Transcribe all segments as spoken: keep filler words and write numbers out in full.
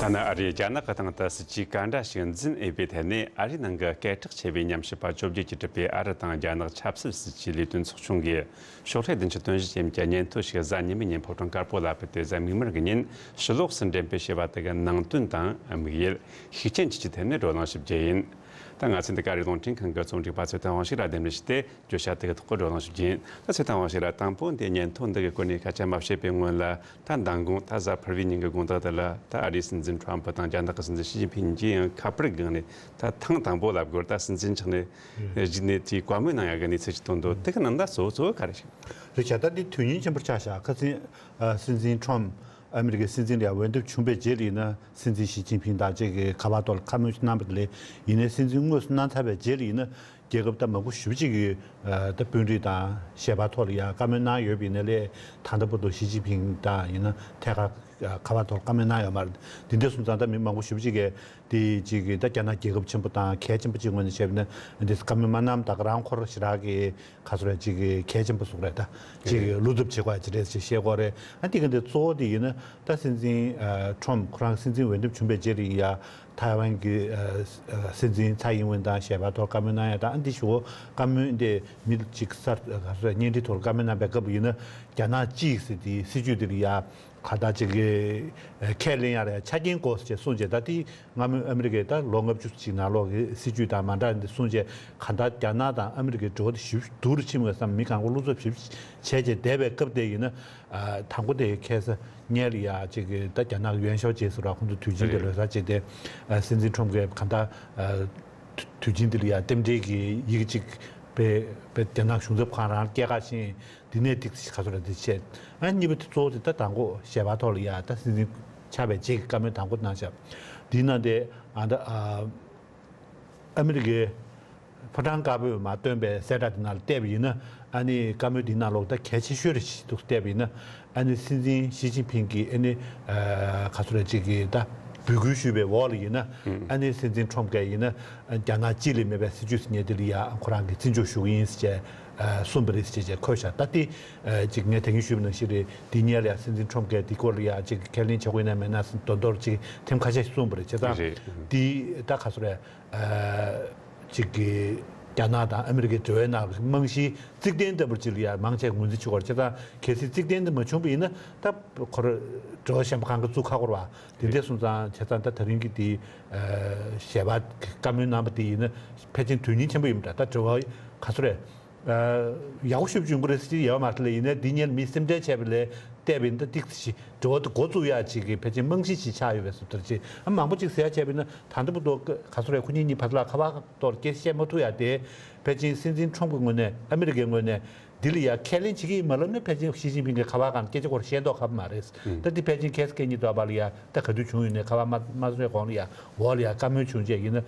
ཐ་ན་ཨ་རིས་རྒྱ་ནག་གི་སྟེང་དུ་སྲིད་ཇུས་ག་འདྲ་ཞིག་འཛིན་འོས་པའི་ཐད་ནས། ཨ་རིའི་ནང་གི་སྐད་གྲགས་ཆེ་བའི་ཉམས་ཞིབ་པ་བཅོ་བརྒྱད་ཀྱིས་གྲུབ་པའི་ཨ་རི་དང་རྒྱ་ནག་ཆབ་སྲིད་སྲིད་ཇུས་ལས་དོན་ཚོགས་ཆུང་གིས། ཕྱོགས་ལྷུང་བདུན་ཅུ་དོན་བཞི་ཅན་གྱི་སྙན་ཐོ་ཞིག་གཟའ་ཉི་མའི་ཉིན་ཕོ་བྲང་དཀར་པོ་ལ་ཕུལ་ཏེ། གཟའ་མིག་དམར་གྱི་ཉིན་ཕྱི་ལོགས་སུ་འགྲེམས་སྤེལ་བྱས་པ་དེ་གི་ནང་དོན་དང་དམིགས་ཡུལ། ཤུགས་རྐྱེན་བཅས་ཀྱི་ཐད་ནས་བགྲོ་གླེང་ཞིབ་རྒྱུ་ཡིན། ད་ང་ཚོས་འདི་ག་རེ་རླུང་འཕྲིན་ཁང་གི་རྩོམ་སྒྲིག་པ་ཚེ་བརྟན་དབང་ཕྱུག་ལ་གདན་འདྲེན་ཞུས་ཏེ། བརྗོད་བྱ་དེ་གི་ཐོག་གི་བགྲོ་གླེང་ཞིག་བྱེད་ཡིན། ད་ཚེ་བརྟན་དབང་ཕྱུག་ལགས། དང་པོ་འདི་སྙན་ཐོ་འདི་གི་སྐོར་ནས་སྐད་ཆ་མ་བཤད་པའི་སྔོན་ལ། ད་མདང་དགོང་ད་གཟའ་ཕུར་བུའི་ཉིན་གྱི་དགོང་དག་དེ་ལ། ད་ཨ་རིའི་སྲིད་འཛིན་ཁྲོམ་ཕུ་དང་རྒྱ་ནག་གི་སྲིད་འཛིན་ཞི་ཅིན་ཕིང་གཉིས་ཀྱིས་ཡང་ཁ་པར་སྒང་ནས་ད་ཐེངས་དང་པོ་ལབ་དགོས་རེད། ད་སྲིད་འཛིན་ཆགས་ནས་གཞི་ནས་དེའི་བཀའ་མོལ་གནང་ཡག་གི་གནས་ཚུལ་ཞིག་ཐོན་འདུག་དེ་གི་ནང་ད་གཙོ་བོ་གཙོ་བོ་ག་རེ་ཞིག་རེད་བྱས། ད་འདི་དོན་སྙིང་ཆེན་པོ་ཆགས་ཤག་ཁ་སང་ཨ་སྲིད་འཛིན་ཁྲོམ། ཨ་མི་རི་ཀའི་སྲིད་འཛིན་ལ་ཡང་འོས་འདེམས་བྱུང་བའི་རྗེས་ལ་ཡིན་ན། སྲིད་འཛིན་ཞི་ཅིན་ཕིང་དང་བཅས་ཀྱིས་ཁ་པར་ཐོག་ལ་བཀའ་མོལ་གནང་བ་དེ་ལས། ཡིན་ནའི་སྲིད་འཛིན་དངོས་སུ་གནང་ཚར་བའི་རྗེས་ལ་ཡིན་ན། རྒྱལ་ཁབ་ད་མང་པོ་ཞེ་པོ་ཅིག་གིས་ཨ་ད་དཔོན་རིགས་དང་ཞལ་པར་ཐོག་ལ་ཡང་བཀའ་མོལ་གནང་ཡོད་པ་ཡིན་ན་ལས། ད་ལྟ་བར་དུ་ཞི་ཅིན་ཕིང་དང་ཡིན་ན་ཐད་ཀར་ཁ་པར་ཐོག་ལ་བཀའ་མོལ་གནང་ཡོད་མ་རེད། དེ་འདྲ་སོང་ཙང་ད་མི་མང་པོ་ཞེ་པོ་ཅིག་གིས་དེ་ཅིག་གིས་ད་རྒྱ་ནག་རྒྱལ་ཁབ་ཆེན་པོ་དང་གལ་ཆེན་པོ་ཅིག་ངོས་ནས་བྱས་པ་ཡིན་ན། འདི་བཀའ་མོལ་མ་གནང་། ད་ག་རང་ཁོ་རང་ཞེ་དྲག་གི་ག་ཚོད་རེད། ཅིག་གལ་ཆེན་པོ་བཟོ་གི་རེད། ད་ཅིག་ལུས་སྟོབས་བྱེད་དགོས་ཡ་ཅིག་རེད་ཅེས་བཤད་ཀྱི་ཡོད་རེད། ཨ་འདི་ག་འདི་གཙོ་བོ་དེ་ཡིན་ན། ད་སྲིད་འཛིན་ཨ་ཁྲོམ་ཁོ་རང་སྲིད་འཛིན་འོས་འདེམས་བྱུང་བའི་རྗེས་ལ་ཡ། ཐའེ་ཝན་གྱི་ཨ་ཨ་སྲིད་འཛིན་ཚའེ་ཡིན་ཝེན་དང་ཞལ་པར་ཐོག་བཀའ་མོལ་གནང་ཡ་དང་། ཨ་འདི་ཞུ་བཀའ་མོལ་འདི་མི་གཅིག་གསར་ག་ཚོད་བརྙན་འཕྲིན་ཐོག་བཀའ་མོལ་གནང་པའི་སྐབས་ཡིན་ན། རྒྱ་ནག་གཅིག་ཟེར་དེའི་སྲིད་ཇུས་དེ་ལ་ཡ། ག་ད་ཅིག་གི་ཁས་ལེན་ཡ་རེད། ཆ་རྐྱེན་དགོས་ཟེར་གསུངས་རྗེས། ད་དེ་སྔ་མོའི་ཨ་མི་རི་ཀའི་ད་ལོ་ལྔ་བཅུ་ཅིག་ནང་ལོགས་ཀྱི་སྲིད་ཇུས་དང་མ་འདྲ་འདི་གསུངས་རྗེས། གང་ལྟར་རྒྱ་ནག་དང་ཨ་མི་རི་ཀའི་འབྲེལ་བ་དེ་ཞེ་པོ་སྡུག་རུ་ཕྱིན་པའི་བསམ། མི་གང་ག་བློ་འཚབ་ཞེ་པོ་བྱས་བྱས་བསྡད་པའི་སྐབས་དེ་ཡིན་ན། ཨ་དང་པོ་དེ་ཁ་སང་ཉིན་ལ་ཡ་ཅིག་གི་ད་རྒྱ་ནག་གི་ཡོན་ཤའོ་ཅེ་ཟེར་བ་ཁོང་ཚོ་དུས་ཆེན་དེ་ལོ་གསར་བྱས་ཏེ། ཨ་སྲིད་འཛིན་ཁྲོམ་གྱིས་གང་ལྟར་ཨ་དུས་ཆེན་དེ་ལ་ཡ་རྟེན་འབྲེལ་གྱི་ཡི་གེ་ཅིག་དཔེ་དཔེ་རྒྱ་ནག་གཞུང་ཚབ་ཁང་རང་སྐྱེལ་ག་ཕྱིན། དེ་ནས་ཏིག་ཙི་ག་ཚོད་རེད་དེ་བྱས། ཨ་གཉིས་པ་དེ་གཙོ་བོ་དེ་ད་དང་པོ་ཞལ་པར་ཐོག་ལ་ཡ་ད་སྲིད་འཛིན་ཆགས་པའི་རྗེས་ཀྱི་བཀའ་མོལ་དང་པོ་གནང་ཤག་དེའི་ནང་དེ་ཨ་ད་ཨ་ཨ་མི་རི་ཀའི་ཕོ་བྲང་དཀར་པོས་མར་བཏོན་པའི་གསལ་བསྒྲགས་དེ་ནང་ལ་བལྟས་པ་ཡིན་ན། ཨ་ནི་བཀའ་མོལ་དེའི་ནང་ལོགས་ད་གལ་ཆེ་ཤོས་རེ་ཞིག་འདུག་བལྟས་པ་ཡིན་ན། ཨ་ནི་སྲིད་འཛིན་ཞི་ཅིན་ཕིང་གིས་ཨ་ནི་ཨ་ག་ཚོད་རེ་ཅིག་གིས་ད་འབོད་སྐུལ་ཞུས་པའི་འོག་ལ་ཡིན་ན། ཨ་ནི་སྲིད་འཛིན་ཁྲོམ་གྱིས་ཡིན་ན་རྒྱ་ནག་གཅིག་ལས་མེད་པའི་སྲིད་ཇུས་ཟེར་མཁན་དེ་ལ་ཡ་ཁོ་རང་གིས་བརྩི་འཇོག་ཞུ་གི་ཡིན་ཟེར་བྱས་གསུངས་པ་རེད་ཟེར་བྱས་བྱས་འཁོད་ཤག་ད་དེ་ཅིག་ངས་ད་གིན་ཞུས་པ་ནང་བཞིན་རེད། དེ་སྔོན་ལ་ཡ་སྲིད་འཛིན་ཁྲོམ་གྱིས་དེ་སྐོར་ལ་ཡ་ཅིག་ཁས་ལེན་བྱེད་དགོས་ན་མེད་ན་ཟེར་མདོར་མདོར་ཅིག་ཐེངས་ཁ་ཤས་ཤིག་གསུངས་པ་རེད། བྱས་ཙང་དེ་ད་ག་ཚོད་རེད། ཅིག་གི་རྒྱ་ནག་དང་ཨ་མི་རི་ཀའི་འབྲེལ་བའི་ནང་རྨང་གཞིའི་རྩིག་གདན་ལྟ་བུར་ཅིག་ལ་ཡ་མང་ཆེ་ངོས་འཛིན་བྱེད་ཀྱི་ཡོད་རེད། བྱས་ཙང་གལ་སྲིད་རྩིག་གདན་དེ་མ་བྱུང་བ་ཡིན་ན། ད་ཁོ་ར་འབྲེལ་བ་གཞན་པ་གང་ག་བཙུགས་ཁག་པོ་རེད་པ། དེ་འདྲ་སོང་ཙང་བྱས་ཙང་ད་ད་རིང་གི་དེ་ཞལ་པར་བཀའ་མོལ་གནང་བ་དེ་ཡིན་ན་ཕལ་ཆེར་དོན་སྙིང་ཆེན་པོ་ཡིན་པ་འདྲ། ད་འབྲེལ་བ་ག་ཚོད་རེད། ཡག་པོ་ཞེ་པོ་ཅིག་ཡོང་གི་རེད་ཟེར་གྱི་ཡོད་མ་རེད་ལ། ཡིན་ནའི་འདི་སྔོན་མི་སེམས་ཁྲལ་བྱས་པ་ལས་བལྟས་པ་ཡིན་ན། ད་ཏིག་ཙི་ཞིག་འབྲེལ་བ་དེ་འགོ་བཙུགས་ཡག་ཅིག་གི་ཕལ་ཆེར་རྨང་གཞི་ཞིག་ཆགས་ཡོད་པའི་བཟོ་ལྟ་ཅིག་ཨ་མང་པོ་ཅིག་ཟེར་ཡག་བྱས་པ་ཡིན་ན། ད་ལྟ་བར་དུ་ག་ཚོད་རེད། ཁོ་གཉིས་གཉིས་བར་ལ་ཁ་པར་ཐོག་སྐད་ཆ་བཤད་མ་ཐུབ་ཡག་དེ། ཕལ་ཆེར་སྲིད་འཛིན་ཁྲོམ་གྱི་ངོས་ནས། ཨ་མི་རི་ཀའི་ངོས་ནས་འདི་ལ་ཡ་ཁས་ལེན་བྱེད་ཀྱི་ཡིན་མ་ལབ་ན། ཕལ་ཆེར་ཞི་ཅིན་ཕིང་གིས་ཁ་པར་སྒང་སྐད་ཆ་སྐོར་བཤད་མདོག་ཁ་པོ་མ་རེད། ད་འདི་ཕལ་ཆེར་ཁ་སང་གཉིས་ཐོག་བར་ལ་ཡ་ད་ག་དུས་བྱུང་ཡོད་ནའི་ཁ་པར་མ་མ་བཟོས་གོང་ལ་ཡ་འོག་ལ་ཡ་བཀའ་མོལ་བྱུང་རྗེས་ཡིན་ན།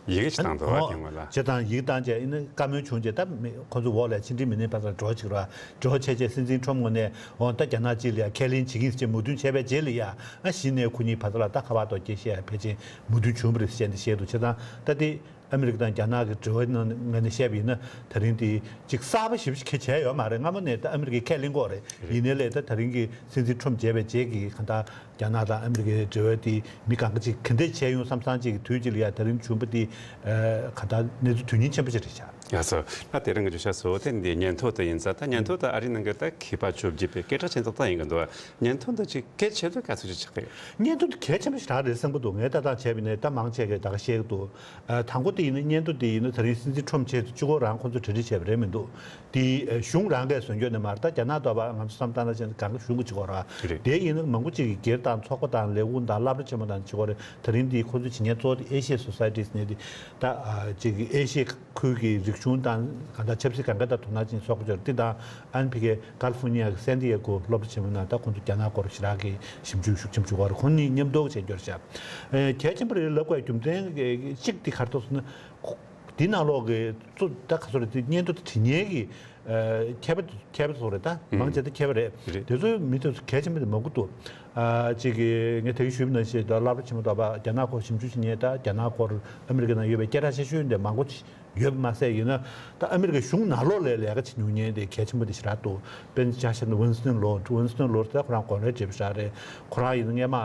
ཡི་གེ་ཞིག་བཏང་འདུག་བ། ཨོ། དེ་སྔོན་ལ། བྱས་ཙང་ཡི་གེ་བཏང་རྗེས་ཡིན་ན་བཀའ་མོལ་བྱུང་རྗེས། ད་མི་ཁོ་ཚོ་འོག་ལ་ཕྱི་འབྲེལ་མི་སྣའི་བར་ལ་འབྲེལ་བ་བྱེད་རོགས། འབྲེལ་བ་བྱས་རྗེས་སྲིད་འཛིན་ཁྲོམ་ངོས་ནས། འོ་ད་རྒྱ་ནག་གཅིག་ལ་ཡ་ཁས་ལེན་བྱེད་ཀྱི་ཡིན་ཟེར་མོས་མཐུན་བྱས་པའི་རྗེས་ལ་ཡ། ཨ་གཞི་ནས་ཁོ་གཉིས་བར་ལ་ད་ཁ་པར་ཐོག་སྐད་ཆ་བཤད་ཡ་ཕལ་ཆེར་མོས་མཐུན་བྱུང་བ་རེད་ཟེར་བཤད་འདི་བཤད་འདུག་བྱས་ཙང་ད་དེ་ཨ་མི་རི་ཀ་དང་རྒྱ་ནག་གི་འབྲེལ་བའི་ནང་ངོས་ནས་བཤད་པ་ཡིན་ན། ད་རིང་དེ་ཅིག་གསར་པ་ཞེ་པོ་ཞིག་གང་ཡང་བྱས་ཡོད་མ་རེད། སྔ་མོ་ནས་ད་ཨ་མི་རི་ཀས་ཁས་ལེན་གྱི་ཡོད་རེད། ཡིན་ནའི་ལས་ད་ད་རིང་གི་སྲིད་འཛིན་ཁྲོམ་མཇལ་བའི་རྗེས་ཀྱི་གང་ལྟར་རྒྱ་ནག་དང་ཨ་མི་རི་ཀའི་འབྲེལ་བ་དེ་མི་གང་ག་ཅིག་ག་འདྲས་བྱས་ཡོང་བསམ་བསམ་ཅིག་གི་དུས་ཅིག་ལ་ཡ་ད་རིང་བྱུང་བ་དེ། ཨ་གང་ལྟར་གནས་ཚུལ་དོན་སྙིང་ཆེན་པོ་ཅིག་རེད་ཤག་ཡ་སོ། ད་དེ་རིང་གི་བརྗོད་བྱ་གཙོ་བོ་དེ་འདི་སྙན་ཐོ་དེ་ཡིན་ཙང་། ད་སྙན་ཐོ་དེ་ཨ་རིའི་ནང་གི་ད་མཁས་པ་བཅོ་བརྒྱད་པའི་སྐད་གྲགས་ཅན་ཏག་ཏག་ཡིན་གྱི་འདུག་སྙན་ཐོ་འདི་ཅིག་གལ་ཆེ་ལོས་ག་ཚོད་ཅིག་ཆགས་ཀྱི་ཡོད། སྙན་ཐོ་འདི་གལ་ཆེན་པོ་ཞེ་དྲག་རེད་བསམ་གྱི་འདུག་ངས་ལྟ་སྟངས་བྱས་པ་ཡིན་ན་ད་མང་ཆེ་གིས་ད་ག་བཤད་ཀྱི་འདུག་ཨ་དང་པོ་དེ་ཡིན་ན། སྙན་ཐོ་དེ་ཡིན་ན་ད་རིང་སྲིད་འཛིན་ཁྲོམ་ཆེད་དུ་གཅིག་པོ་རང་ཁོང་ཚོས་གྲ་སྒྲིག་བྱས་པ་རེད་མི་འདུག་དེ་ཨ་གཞུང་རང་གིས་བཟོ་རྒྱུ་ནི་མ་རེད། ད་རྒྱ་ནག་ཐོག་པ་ང་ཚོ་བསམ་བཏང་ན་ཅན་གང་ག་གཞུང་གི་གཅིག་པོ་རེད། རེད། དེ་ཡིན་ན་མང་པོ་ཅིག་གིས་སྒེར་དང་ཚོགས་པ་དང་ལས་ཁུངས་དང་སློབ་གྲྭ་ཆེན་མོ་དང་གཅིག་པོ་རེད། ད་རིང་འདི་ཁོང་ཚོས་བྱེད་མཁན་གཙོ་བོ་དེ་ཨེ་ཤི་ཡའི་སོ་སའི་ཊི་ཟེར་ནས་དེ། ད་ཨ་ཅིག་གི་ཨེ་ཤི་ཡའི་ཁུལ་གྱི་རིག་གཞུང་དང་གང་ལྟར་ཆབ་སྲིད་གང་ག་དང་དོ་སྣང་ཅན་ཚོགས་པ་ཅིག་རེད། དེ་དང་ཨ་ནི་ཕ་གིའི་ཀ་ལི་ཧྥོ་ནི་ཡ་གི་སན་ཏི་ཡེ་གོ་སློབ་གྲྭ་ཆེན་མོའི་ནང་ད་ཁོང་ཚོ་རྒྱ་ནག་སྐོར་ཞེ་དྲག་གི་ཞིབ་འཇུག་ཤུགས་ཆེན་པོ་བྱེད་ཀྱི་ཡོད་རེད། ཁོང་གཉིས་མཉམ་དུ་བྱས་རྒྱུ་རེད་ཤག་ཨེ་གལ་ཆེན་པོ་རེད་ལབ་དགོས་རྒྱུ་མཚན་གཅིག་དེ་ག་རེ་འདུག་ཟེར་ན། ཁོ་འདི་ནང་ལོགས་ཀྱི་གཙོ་ད་ག་ཚོད་རེད། དེ་སྙན་ཐོ་དེ་བྲིས་མཁན་གྱི་ཨ་མཁས་པ་མཁས་པ་ཚོ་རེད། ད་མང་ཆེ་ད་མཁས་པ་རེད། རེད། དེ་ཚོའི་མི་དེ་ཚོ་གལ་ཆེན་པོ་དེ་མང་པོ་འདུག་ཨ་གཅིག་གིས་ངས་ད་གིན་ཞུས་པ་ནང་བཞིན་ད་སློབ་གྲྭ་ཆེན་མོ་དང་པོ་རྒྱ་ནག་སྐོར་ཞིབ་འཇུག་བྱེད་མཁན། ད་རྒྱ་ནག་སྐོར་ཨ་མི་རི་ཀའི་ནང་ཡོད་པའི་སྐད་གྲགས་ཆེ་ཤོས་འདི་མང་པོ་ཅིག་ ཡོད་པ་མ་ཟད། ཡིན་ན་ད་ཨ་མི་རི་ཀའི་གཞུང་ནང་ལོགས་ལ་ལས་ཀ་བྱེད་མྱོང་མཁན་དེ་གལ་ཆེན་པོ་དེ་ཞེ་དྲག་འདུག་དཔེར་ན་ཆ་བཞག་ན་ཝིན་སི་ཏོན་ལོ། ཝིན་སི་ཏོན་ལོ་ད་ཁོ་རང་གོང་རོལ་བགྲེས་པོ་ཞིག་རེད། ཁོ་རང་ཡིན་ན་སྔས་མ་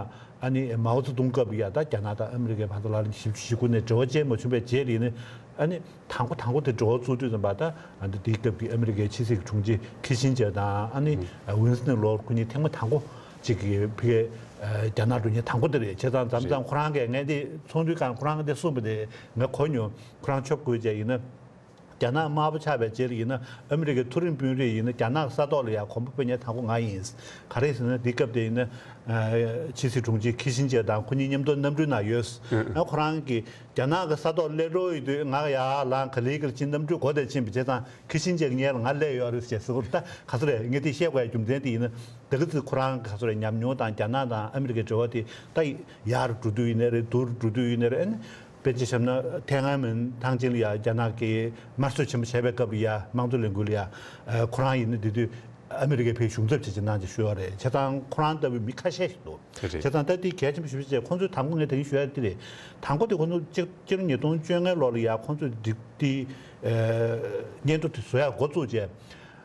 ཨ་ནི་མའོ་ཙེ་ཏུང་སྐབས་ལ་ཡ་ད་རྒྱ་ནག་དང་ཨ་མི་རི་ཀའི་བར་དུ་ལ་ལ་ཞིབ་ཞིབ་ཀུན་ནས་འབྲེལ་བ་བཅད་མ་བྱུང་བའི་རྗེས་ལ་ཡིན་ན། ཨ་ནི་དང་པོ་དང་པོ་དེ་འབྲེལ་བ་བཙུགས་དུས་ཙམ་པ་ད་ཨ་ནི་དེའི་སྐབས་ཀྱི་ཨ་མི་རི་ཀའི་ཕྱི་སྲིད་ཀྱི་དྲུང་ཆེ་ཁི་སིན་ཇར་དང་ཨ་ནི་ཝིན་སི་ཏོན་ལོ་ཁོ་གཉིས་ཐེངས་མ་དང་པོ་གཅིག་གི་ཕ་གིའི་རྒྱ་ནག་འགྲོ་མཁན་དང་པོ་དེ་རེད། བྱས་ཙང་མཚམས་མཚམས་ཁོ་རང་གིས་ངས་འདི་ཚོགས་འདུའི་སྒང་ཁོ་རང་གིས་འདི་གསུངས་པ་དེ་ངས་གོ་མྱོང་། ཁོ་རང་ཆོབ་དགོས་བྱས་ཡིན་ན། རྒྱ་ནག་དམར་པོ་ཆགས་པའི་རྗེས་ལ་ཡིན་ན་ཨ་མི་རི་ཀའི་མཐོ་རིམ་དཔོན་རིགས་ཡིན་ན་རྒྱ་ནག་ས་ཐོག་ལ་ཡང་གོམ་པ་སྤོས་མཁན་དང་པོ་ང་ཡིན། ག་རེ་ཟེར་ན་འདི་སྐབས་དེ་ཡིན་ན་ཕྱི་སྲིད་དྲུང་ཆེ་ཁི་སིན་ཇར་དང་ཁོ་གཉིས་མཉམ་དུ་གནམ་གྲུའི་ནང་ཡོད། ཨ་ཁོ་རང་གིས་རྒྱ་ནག་གི་ས་ཐོག་སླེབས་འགྲོ་ཡོད་དུས་ང་ཡར་ལངས་ག་ལེ་ག་ལེ་ཕྱིན་གནམ་གྲུའི་སྒོ་དེར་ཕྱིན་པ་བྱས་ཙང་ཁི་སིན་ཇར་གྱིས་ངའི་ལ་ང་སླེབས་ཡོད་རེད་ཟེར་ཟེར་གོ། ད་ག་ཚོད་རེད། ངས་དེ་བཤད་དགོས་ཡ་རྒྱུ་མཚན་དེ་ཡིན་ན། ད་ག་ཚོད་ཁོ་རང་ག་ཚོད་རེད། ཉམས་མྱོང་དང་རྒྱ་ནག་དང་ཨ་མི་རི་ཀའི་འབྲེལ་བ་དེ་ད་ཡར་འགྲོ་དུས་ཡིན་ནའི་རེད། མདོར་འགྲོ་དུས་ཡིན་ནའི་རེད། ཨ་ནི་དཔེར་ཆ་བཞག་ན་ཐེན་ཨན་མེན་ཐང་ཆེན་ལ་ཡ་རྒྱ་ནག་གིས་དམར་གསོད་ཆེན་པོ་བྱས་པའི་སྐབས་ལ་ཡ་དམངས་གཙོ་ལས་འགུལ་ལ་ཡ་ཁོ་རང་ཡིན་ན་དེ་དུས་ཨ་མི་རི་ཀའི་ཕར་གཞུང་ཚབ་བྱེད་ཅིག་གནང་ཅིག་ཞུས་པ་རེད། བྱས་ཙང་ཁོ་རང་ལྟ་བུའི་མི་ཁ་ཤས་ཤིག་འདུག་དེ་རེད། བྱས་ཙང་ད་དེ་གལ་ཆེན་པོ་ཞེ་པོ་ཅིག་བྱས། ཁོང་ཚོས་དང་པོ་ངས་ད་གིན་ཞུ་ཡ་དེ་རེད། དང་པོ་དེ་ཁོང་ཚོ་སྤྱི་སྤྱི་ལོ་ཉིས་སྟོང་བཅོ་ལྔ་ལོ་ལ་ཡ་ཁོང་ཚོས་འདི་འདི་སྙན་ཐོ་དེ་བཟོ་ཡ་འགོ་བཙུགས་བྱས།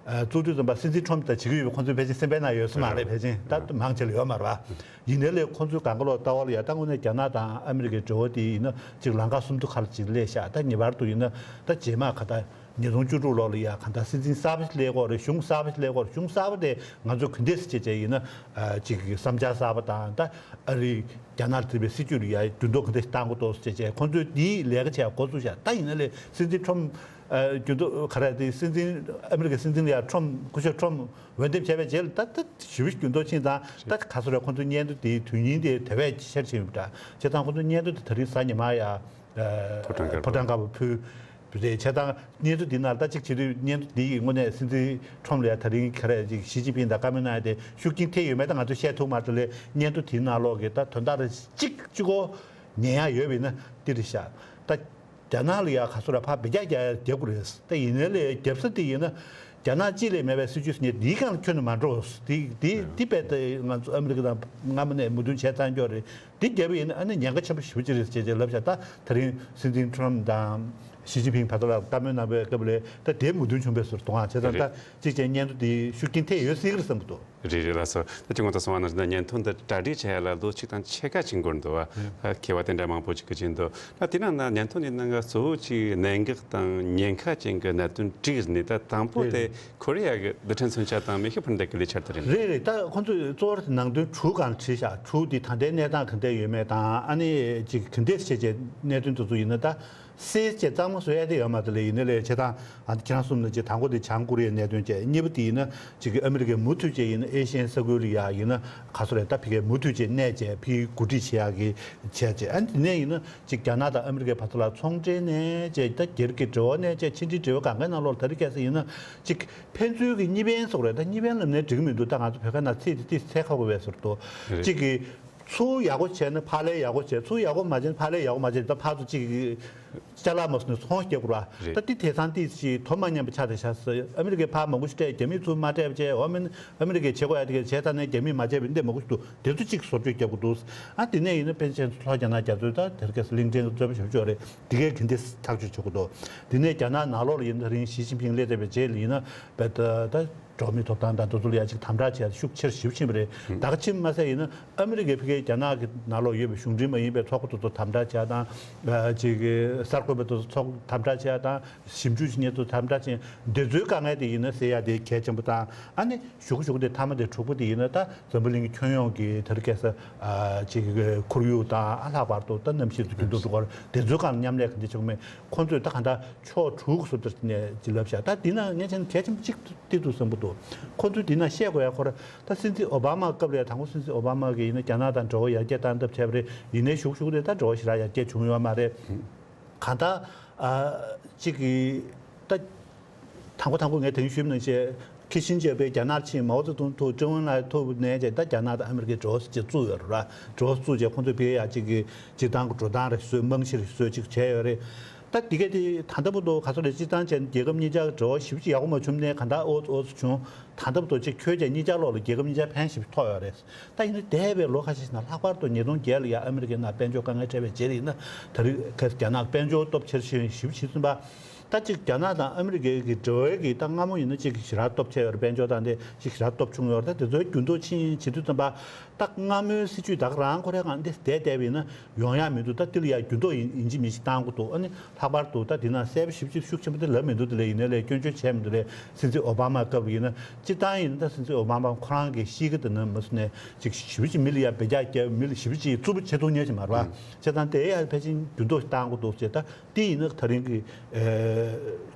ཨ་བཙུགས་དུས་ཙམ་པ་སྲིད་འཛིན་ཁྲོམ་དང་བྱེད་ཀྱི་ཡོད་པའི་ཁོང་ཚོའི་ཕལ་ཆེར་སེམས་པའི་ནང་ཡོད་ས་མ་རེད། ཕལ་ཆེར་ད་མང་ཆེ་ལ་ཡོད་མ་རེད་པ། ཡིན་ནའི་ལས་ཁོང་ཚོའི་སྒང་ག་ལོག་ལྟ་བ་ལ་ཡ་ད་དངོས་གནས་རྒྱ་ནག་དང་ཨ་མི་རི་ཀའི་འབྲེལ་བ་དེ་ཡིན་ན་ཅིག་ལམ་ཁ་སུམ་མདོ་ཁ་ལ་ཅིག་སླེབས་ཤག་ད་ངེས་པར་དུ་ཡིན་ན་ད་རྗེས་མ་ག་ད་ཉིས་སྟོང་བཅུ་དྲུག་ལོ་ལ་ཡ་ག་ད་སྲིད་འཛིན་གསར་པ་ཞིག་སླེབས་ཀྱི་ཡོད་རེད། གཞུང་གསར་པ་ཞིག་སླེབས་ཀྱི་ཡོད་རེད། གཞུང་གསར་པ་དེ་ང་ཚོས་ག་འདྲས་སེ་བྱས་བྱས་ཡིན་ན་ཅིག་བསམ་འཆར་གསར་པ་དང་ད་ཨ་རི་རྒྱ་ནག་ལ་བརྩིས་པའི་སྲིད་བྱུས་ལ་ཡ་འགྱུར་ལྡོག་ག་འདྲས་ཤིག་བཏང་དགོས་འདུག་ཟེར་བྱས་བྱས་ཁོང་ཚོས་དེའི་ལས་ཀ་བྱས་འགོ་བཙུགས་ཤག་ད་ཡིན་ན་ལས་སྲིད་འཛིན་ཁྲོམ། ཨ་རྒྱུན་དུ་ག་རེ་དེ་སྲིད་འཛིན་ཨ་མི་རི་ཀའི་སྲིད་འཛིན་ལ་ཡ་ཁྲོམ་སྐུ་ཞབས་ཁྲོམ་འོས་འདེམས་བྱས་པའི་རྗེས་ལ་ད་ད་ཞེ་པོ་རྒྱུན་དུ་ཕྱིན་ཙང་ད་ག་ཚོད་རེད། ཁོང་ཚོའི་སྙན་ཐོ་དེའི་དོན་སྙིང་དེ་དེ་བས་ཆེར་ཕྱིན་ཡོད་པ་འདྲ། བྱས་ཙང་ཁོང་ཚོའི་སྙན་ཐོ་དེ་ད་རིང་གཟའ་ཉི་མ་ཡ་ཕོ་བྲང་དཀར་པོ་ཕུལ་བ་རེད། བྱས་ཙང་སྙན་ཐོ་དེའི་ནང་ད་གཅིག་བྱེད་དུས་སྙན་ཐོ་དེ་ཡི་དངོས་གནས་སྲིད་འཛིན་ཁྲོམ་ལ་ཡ་ད་རིང་ག་རེ་ཅིག་ཞི་ཅིན་ཕིང་དང་བཀའ་མོལ་གནང་ཡ་དེ་ཤུགས་རྐྱེན་ཐེབས་ཡོད་མེད་ད་ང་ཚོས་བཤད་ཐུབ་མ་རེད། དེ་ལས་སྙན་ཐོ་དེའི་ནང་ལོགས་ཀྱི་ད་དོན་དག་རེ་གཅིག་གཅིག་གོ་ཉན་ཡ་ཡོད་པ་ཡིན་ན་འདི་རེད་ཤག་ད། རྒྱ་ནག་ལ་ཡ་ག་ཚོད་ར་ཕར་འབུད་རྒྱག་རྒྱག་རྒྱབ་དགོས་རེད། ད་ཡིན་ནའི་ལས་རྒྱབ་ས་དེ་ཡིན་ན་རྒྱ་ནག་གཅིག་ལས་མེད་པའི་སྲིད་ཇུས་ཟེར་ནས་འདིའི་སྒང་ལ་ཁྱོན་ནས་མ་འགྲོ། དེ་དེ་དེ་རྦད་དེ་ང་ཚོ་ཨ་མི་རི་ཀ་དང་སྔ་མོ་ནས་མོས་མཐུན་བྱས་ཚར་འགྱོག་རེད། འདི་རྒྱབ་ཡིན་ན་ཨ་ནི་ཉེན་ཁ་ཆེན་པོ་ཞེ་པོ་ཅིག་རེད་ཅེས་ཅེས་ལབ་ཤག་ད་ད་རིང་སྲིད་འཛིན་ཁྲོམ་དང་ཞི་ཅིན་ཕིང་བར་དུ་ལ་བཀའ་མོལ་གནང་བའི་སྐབས་ལ་ད་དེ་མོས་མཐུན་བྱུང་བའི་བཟོ་འདུག་ཨང་། བྱས་ཙང་ད་གཅིག་བྱས་སྙན་ཐོ་དེ་ཤུགས་རྐྱེན་ཐེབས་ཡོད་སྲིད་ཀྱི་རེད་བསམ་གྱི་འདུག་རེད་རེད། ལགས་སོ། ད་ཅི་ངོ་ཐོག་སོང་བ་ན་སྙན་ཐོ་འདི་གྲ་སྒྲིག་བྱེད་ཡ་ལ་ལོ་གཅིག་དང་ཕྱེད་ཀ་ཅིག་འགོར་འདུག་བ། ད་མཁས་པ་དེ་འདྲ་མང་པོ་ཅིག་གིས་བྱས་འདུག་ད་དེ་ནང་ན་སྙན་ཐོ་འདི་ནང་ག་གཙོ་བོ་ཅིག་གནད་འགག་དང་ཉེན་ཁ་ཅན་གྱི་གནད་དོན་བསྒྲིགས་ནས། ད་དང་པོ་དེ་ཁོ་རེ་ཡ་གི་རྡུལ་ཕྲན་མཚོན་ཆ་དང་མེ་ཤུགས་འཕུར་མདའ་གི་ལས་འཆར་དེ་རེད། རེད་རེད། ད་ཁོང་ཚོས་གཙོ་བོར་ནང་དོན་དྲུག་སྒང་བྲིས་ཤག་དྲུག་འདི་ད་ལྟའི་གནས་སྟངས་ག་འདྲ་ཡོད་མེད་དང་ཨ་ནི་ཅིག་ག་འདྲས་བྱས་བྱས་གནད་དོན་དེ་ཚོ་ཡིན་ན་ད། གསལ་བྱས་གཙང་མ་བཟོ་ཡ་དེ་ཡོད་མ་རེད་ལས། ཡིན་ནའི་ལས་བྱས་ཙང་ཨ་ཁྱེད་རང་གསུམ་ལ་ཅིག་དང་པོ་དེ་བྱང་ཀོ་རི་ཡའི་གནད་དོན་བྱས། གཉིས་པ་དེ་ཡིན་ན་ཅིག་གི་ཨ་མི་རི་ཀས་མུ་མཐུད་བྱས་ཡིན་ན་ཨེ་ཤི་ཡན་ས་ཁུལ་ལ་ཡ་ཡིན་ན་ག་ཚོད་རེད། ད་ཕ་གིར་མུ་མཐུད་བྱས་གནས་བྱས་ཕ་གིར་འགོ་ཁྲིད་བྱེད་ཡ་གི་བྱས་བྱས། ཨ་ནི་དེ་ནས་ཡིན་ན་ཅིག་རྒྱ་ནག་དང་ཨ་མི་རི་ཀའི་བར་དུ་ལ་ཚོང་འབྲེལ་གནས་བྱས། ད་སྒེར་གྱི་འབྲེལ་བ་གནས་བྱས། ཕྱི་འབྲེལ་འབྲེལ་བ་གང་གའི་ནང་ལོགས་ལ་ད་རེས་ཁ་སང་ཡིན་ན་ཅིག་ཕན་ཚུན་གྱི་གཉིས་ཕན་སོགས་རེད། ད་གཉིས་ཕན་ལབ་ནས་འགྲིག་གི་མི་འདུག་ད་ང་ཚོ་བོད་སྐད་ནང་ཚིག་དེ་ཏིས་ཚད་ཁག་པོ་བས་ཟེར་འདུག་ཅིག་གི་ཚུར་ཡག་པོ་བྱས་ན་ཕར་ལས་ཡག་པོ་བྱས། ཚུར་ཡག་པོ་མ་བྱས་ན་ཕར་ལས་ཡག་པོ་མ་བྱས། ད་ཕར་ཚུར་གཅིག་ཅ་ལག་མ་བཟོ་ནས་ཚོང་རྒྱག་དགོས་ར། རེད། ད་འདི་དེང་སང་འདི་ཞིག་དོ་མ་མཉམ་པ་ཆགས་བསྡད་ཤག་ཟེར། ཨ་མི་རི་ཀས་ཕར་མང་པོ་ཞིག་སྤྲད། རྒྱ་མིས་ཚུར་མ་སྤྲད་པ་བྱས། འོ་མིན་ཨ་མི་རི་ཀས་བྱེད་དགོས་ཡ་དེ་གས་བྱས་ཚར་ནས་རྒྱ་མིས་མ་བྱས་པའི་འདི་མང་པོ་ཞིག་འདུག་དེ་ཚོ་གཅིག་བཟོ་བཅོས་རྒྱག་དགོས་འདུག་ཨ་དེ་ནས་ཡིན་ན་ཕལ་ཆེར་ལྷོ་རྒྱ་ནག་རྒྱ་མཚོའི་ད་དེར་གས་གླིང་ཕྲན་གྱི་རྩོད་པ་ཞབས་ཞུ་རེད། དེ་གས་ག་འདྲས་ཐག་གཅོད་བྱེད་དགོས་འདུག་དེ་ནས་རྒྱ་ནག་ནང་ལོགས་ལ་ཡིན་ན་ད་རིང་ཞི་ཅིན་ཕིང་སླེབས་བསྡད་པའི་རྗེས་ལ་ཡིན་ན་བས་ད་ད། འགྲོ་བ་མིའི་ཐོབ་ཐང་དང་དེ་ཚོ་ལ་ཡང་ཅིག་དམ་དྲག་བྱས་ཤུགས་ཆེར་ཞེ་པོ་ཕྱིན་པ་རེད། ད་ག་ཕྱིན་མ་ཟད་ཡིན་ན་ཨ་མི་རི་ཀས་ཕ་གིའི་རྒྱ་ནག་གི་ནང་ལོགས་ཡོད་པའི་གཞུང་འབྲེལ་མ་ཡིན་པའི་ཚོགས་པ་དེ་ཚོ་དམ་དྲག་བྱས་དང་། ཅིག་གི་གསར་འགོད་པ་དེ་ཚོ་ཚོགས་དམ་དྲག་བྱས་དང་། ཞིབ་འཇུག་བྱེད་མཁན་ཚོ་དམ་དྲག་བྱས། འདི་ཚོའི་དཀའ་ངལ་དེ་ཡིན་ན་སེལ་ཡ་དེ་གལ་ཆེན་པོ་དང་། ཨ་ནི་གཞུག་གུ་གཞུག་གུ་དེ་མཐའ་མ་དེ་དྲུག་པ་དེ་ཡིན་ན་ད་འཛམ་བུ་གླིང་གི་ཁྱོན་ཡོངས་ཀྱི་དེ་རིང་ཁ་སང་ཅིག་གི་ཁོར་ཡུག་དང་ཨ་ལྷག་པར་དུ་ད་གནམ་གཤིས་སུ་འགྱུར་ལྡོག་འགྲོ་གི་རེད། དེ་ཚོའི་སྒང་མཉམ་ལས་ག་འདྲ་བྱེད་དགོས་མེད། ཁོང་ཚོས་ད་གང་ལྟར་ཕྱོགས་དྲུག་སུ་དེར་ནས་ཅི་ལབ་བཞག་ད་འདི་ན་ངས་བྱས་ན་གལ་ཆེན་པོ་གཅིག་ཏུ་འདུག་བསམ་གྱི་འདུག་ཁོང་ཚོས་འདི་ན་བཤད་དགོས་ཡ་ཁོ་ར་ད་སྲིད་འཛིན་ཨོ་བྷ་མ་སྐབས་ལ་ཡ་དང་པོ་སྲིད་འཛིན་ཨོ་བྷ་མ་གིས་ཡིན་ན་རྒྱ་ནག་དང་འབྲེལ་བ་ཡར་རྒྱས་བཏང་ཐབས་བྱས་པ་རེད། ཡིན་ནའི་གཞུག་གཞུག་དེ་ད་འབྲེལ་བ་ཞེ་དྲག་ཡར་རྒྱས་བྱུང་ཡོད་མ་རེད། གང་ལྟར་ཨ་གཅིག་གིས་ད། དང་པོ་དང་པོ་ངས་དེ་རིང་ཞུས་པ་ནང་བཞིན་ཁི་སིན་ཇར་པས་རྒྱ་ནག་ཕྱིན། མའོ་ཙེ་ཏུང་ཐུག་ཀྲེང་ཝུན་ལའེ་ཐུག་ནས་བྱས་ད་རྒྱ་ནག་དང་ཨ་མི་རི་ཀའི་འབྲེལ་བ་ཅིག་བཙུགས་ཡོད་རེད་པ། འབྲེལ་བ་བཙུགས་བྱས་ཁོང་ཚོས་ཕ་གིར་ཡ་གཅིག་གི་སྤྱིར་བཏང་གི་འགྲོ་སྟངས་རེ་བཟོས། རྨང་གཞི་རེ་བཟོས་ཅིག་བྱས་ཡོད་རེད། ད་འདི་གས་དེ་ད་ལྟ་བར་དུ་ག་ཚོད་རེད། སྤྱིར་བཏང་བྱས་ན་རྒྱལ་ཁབ་གཉིས་ཆར་འབྲེལ་བ་ཞེ་པོ་ཅིག་ཡག་པོ་མ་བྱུང་ནས་གང་ལྟར་ཨོ་ཙི་ཨོ་ཙི་བྱུང་། ད་ལྟ་བར་དུ་ཅིག་ཁྱོན་བྱས་གཉིས་ཆར་ལོག་ལ་རྒྱལ་ཁབ་གཉིས་ཆར་ཕན་ཞེ་པོ་ཐོགས་ཡོད་རེད། ད་ཡིན་ན་འདས་པའི་ལོ་ཁ་ཤས་ཤིག་ནང་ལྷག་པར་དུ་ཉིས་སྟོང་བརྒྱད་ལ་ཡ་ཨ་མི་རི་ཀའི་ནང་དཔལ་འབྱོར་དཀའ་ངལ་འཕྲད་པའི་རྗེས་ལ་ཡིན་ན་ད་རེས་ཁ་རྒྱ་ནག་དཔལ་འབྱོར་སྟོབས་ཆེར་ཕྱིན་ཞེ་པོ་ཕྱིན་ཟིན་པ། ད་ཅིག་རྒྱ་ནག་དང་ཨ་མི་རི་ཀའི་གི་འབྲེལ་བའི་གི་ད་སྔ་མོ་ཡིན་ན་ཅིག་ཞེ་དྲག་སྟོབས་ཆེ་ཡོད་རེད། དཔལ་འབྱོར་དང་དེ་ཅིག་ཞེ་དྲག་སྟོབས་ཆུང་ཡོད་རེད། ད་དེ་ཚོའི་འགྱུར་ལྡོག་ཕྱིན་བྱེད་དུས་ཙམ་པ་ད་སྔ་མོའི་སྲིད་ཇུས་ད་ག་རང་ཁོ་རའི་སྒང་འདི་བསྡད་བསྡད་པ་ཡིན་ན་ཡོང་ཡ་མི་འདུག་ད་དེ་ལ་ཡ་འགྱུར་ལྡོག་ཡིན་ཡིན་གཅིག་མིན་གཅིག་བཏང་དགོས་འདུག་ཨ་ནི་ལྷག་པར་དུ་ད་དེ་ན་གསལ་པོ་ཞིབ་ཅིག་ཤུགས་ཆེན་པོ་དེ་ལབ་མི་འདུག་དེ་ལས་ཡིན་ནའི་ལས་སྐྱོན་བརྗོད་བྱས་མི་འདུག་ལས། སྲིད་འཛིན་ཨོ་བྷ་མ་སྐབས་ལ་ཡིན་ན་སྤྱིར་བཏང་ཡིན་ན་ད་སྲིད་འཛིན་ཨོ་བྷ་མ་ཁོ་རང་གི་གཤིས་ཀ་དེ་ནི་མི་སུ་ནས་ཅིག་ཞེ་པོ་ཅིག་མི་ལ་ཡ་འབེད་རྒྱག་རྒྱག་མི་ལ་ཞེ་པོ་ཅིག་རྩུབ་པོ་བྱེད་ཐུབ་མཁན་ཞིག་མ་རེད་བ། བྱས་ཙང་དེ་ཡ་ཕལ་ཆེར་འགྱུར་ལྡོག་བཏང་དགོས་འདུག་ཅེས་ད། དེ་ཡིན་ན་ད་རིང་གི་ཨ་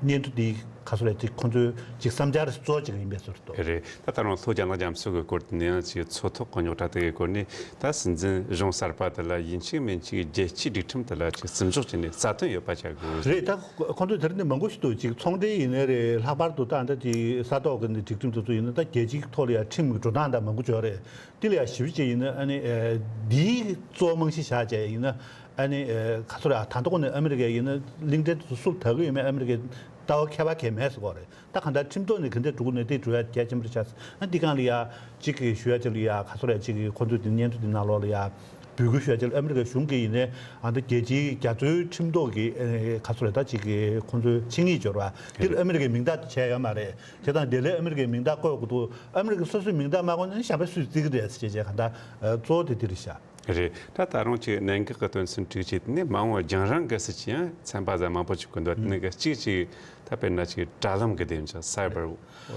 སྙན་ཐོ་འདི་ག་ཚོད་རེད་དེ་ཁོང་ཚོའི་ཅིག་བསམ་འཆར་གཙོ་བོ་ཅིག་ཡིན་པའི་བཟོ་འདྲ་འདུག་རེད། ད་ད་རུང་ལྷོ་རྒྱ་ནག་རྒྱ་མཚོ་གི་སྐོར་དེ་ནས་ཡང་ཅིག་མཚོ་ཐོག་གི་རྙོག་དྲ་དེ་གའི་སྐོར་ནས་ད་སྲིད་འཛིན་གཞུང་གསར་པ་དེ་ལ་ཡིན་གཅིག་མིན་གཅིག་རྒྱལ་སྤྱིའི་སྒྲིག་ཁྲིམས་དེ་ལ་ཅིག་བརྩི་འཇོག་བྱས་ནས་རྩ་དོན་ཡོད་པ་བྱ་དགོས། རེད། ད་ཁོང་ཚོས་དེ་རིང་ནས་མང་པོ་ཞིག་འདུག་ཅིག་ཚོང་འབྲེལ་ཡིན་ནའི་རེད། ལྷག་པར་དུ་ད་ལྟ་དེ་ས་ཐོག་གི་འདི་སྒྲིག་ཁྲིམས་དེ་ཚོ་ཡིན་ན་ད་རྒྱལ་སྤྱིའི་ཐོག་ལ་ཡང་ཁྲིམས་ཀྱི་འགྲོ་སྟངས་དང་མང་པོ་ཅིག་ཡོད་རེད། དེ་ལ་ཡང་ཞིབ་ཅིག་ཡིན་ན་ཨ་ནི་ཨ་འདིའི་གཙོ་བོ་རྨང་གཞི་བཞག་བྱས་ཡིན་ན་ཨ་ནི་ཨ་ག་ཚོད་རེད། ད་ལྟ་ཁོ་ནས་ཨ་མི་རི་ཀ་ཡིན་ན་གླིང་ཕྲན་དེ་ཚོ་སུ་དག་གི་ཡོད་མེད་ཨ་མི་རི་ཀའི་ལྟ་བ་ཁྱད་པར་གང་ཡང་མེད་ཟེར་གོ་རེད། ད་གང་ལྟར་ཁྲིམས་ཐོག་ནས་ག་འདྲས་འགྲོ་གི་ནས་དེ་འགྲོ་ཡ་གལ་ཆེན་པོ་རེད་ཤག་ཨ་འདི་སྒང་ལ་ཡ་གཅིག་གིས་ཞུ་ཡ་ཅིག་ལ་ཡ་ག་ཚོད་རེད། གཅིག་གིས་ཁོ་ཚོས་དེ་སྙན་ཐོ་དེ་ནང་ལོགས་ལ་ཡ་འབོད་སྐུལ་ཞུ་ཡ་ཅིག་ལ་ཨ་མི་རི་ཀའི་གཞུང་གིས་ཡིན་ནའི་ཨ་འདི་རྒྱལ་སྤྱིའི་རྒྱ་མཚོའི་ཁྲིམས་ཐོག་གི་ཨ་ག་ཚོད་རེད། ད་གཅིག་གིས་ཁོ་ཚོའི་ཆིངས་ཡིག་འབྱོར་བ་དེ་ལ་ཨ་མི་རི་ཀའི་མིང་རྟགས་དེ་བྱས་ཡོད་མ་རེད། བྱས་ཙང་དེ་ལས་ཨ་མི་རི་ཀའི་མིང་རྟགས་བཀོད་དགོས་འདུག་ཨ་མི་རི་ཀ་སོ་སོའི་མིང་རྟགས་མ་བཀོད་ན་གཞན་པ་སུས་བརྩི་གི་རེད་ཟེར་བྱས་བྱས་གང་ལྟར་གཙོ་བོ་དེ་དེ་རེད་ཤག་རེད། ད་ད་རུང་ཅིག་གནད་འགག་གི་དོན་ཚན་དྲུག་ཅུ་དེ་ནས་མ་འོངས་པར་རྒྱང་རིང་གི་སྲིད་ཇུས་ཡང་ཚན་པ་ཟ་མང་པོ་ཅིག་གི་འདུག་དེ་ནས་གཅིག་ཅིག་ད་དཔེར་ན་ཅིག་དྲ་ལམ་གི་སྡེ་ཚན་སའི་བར་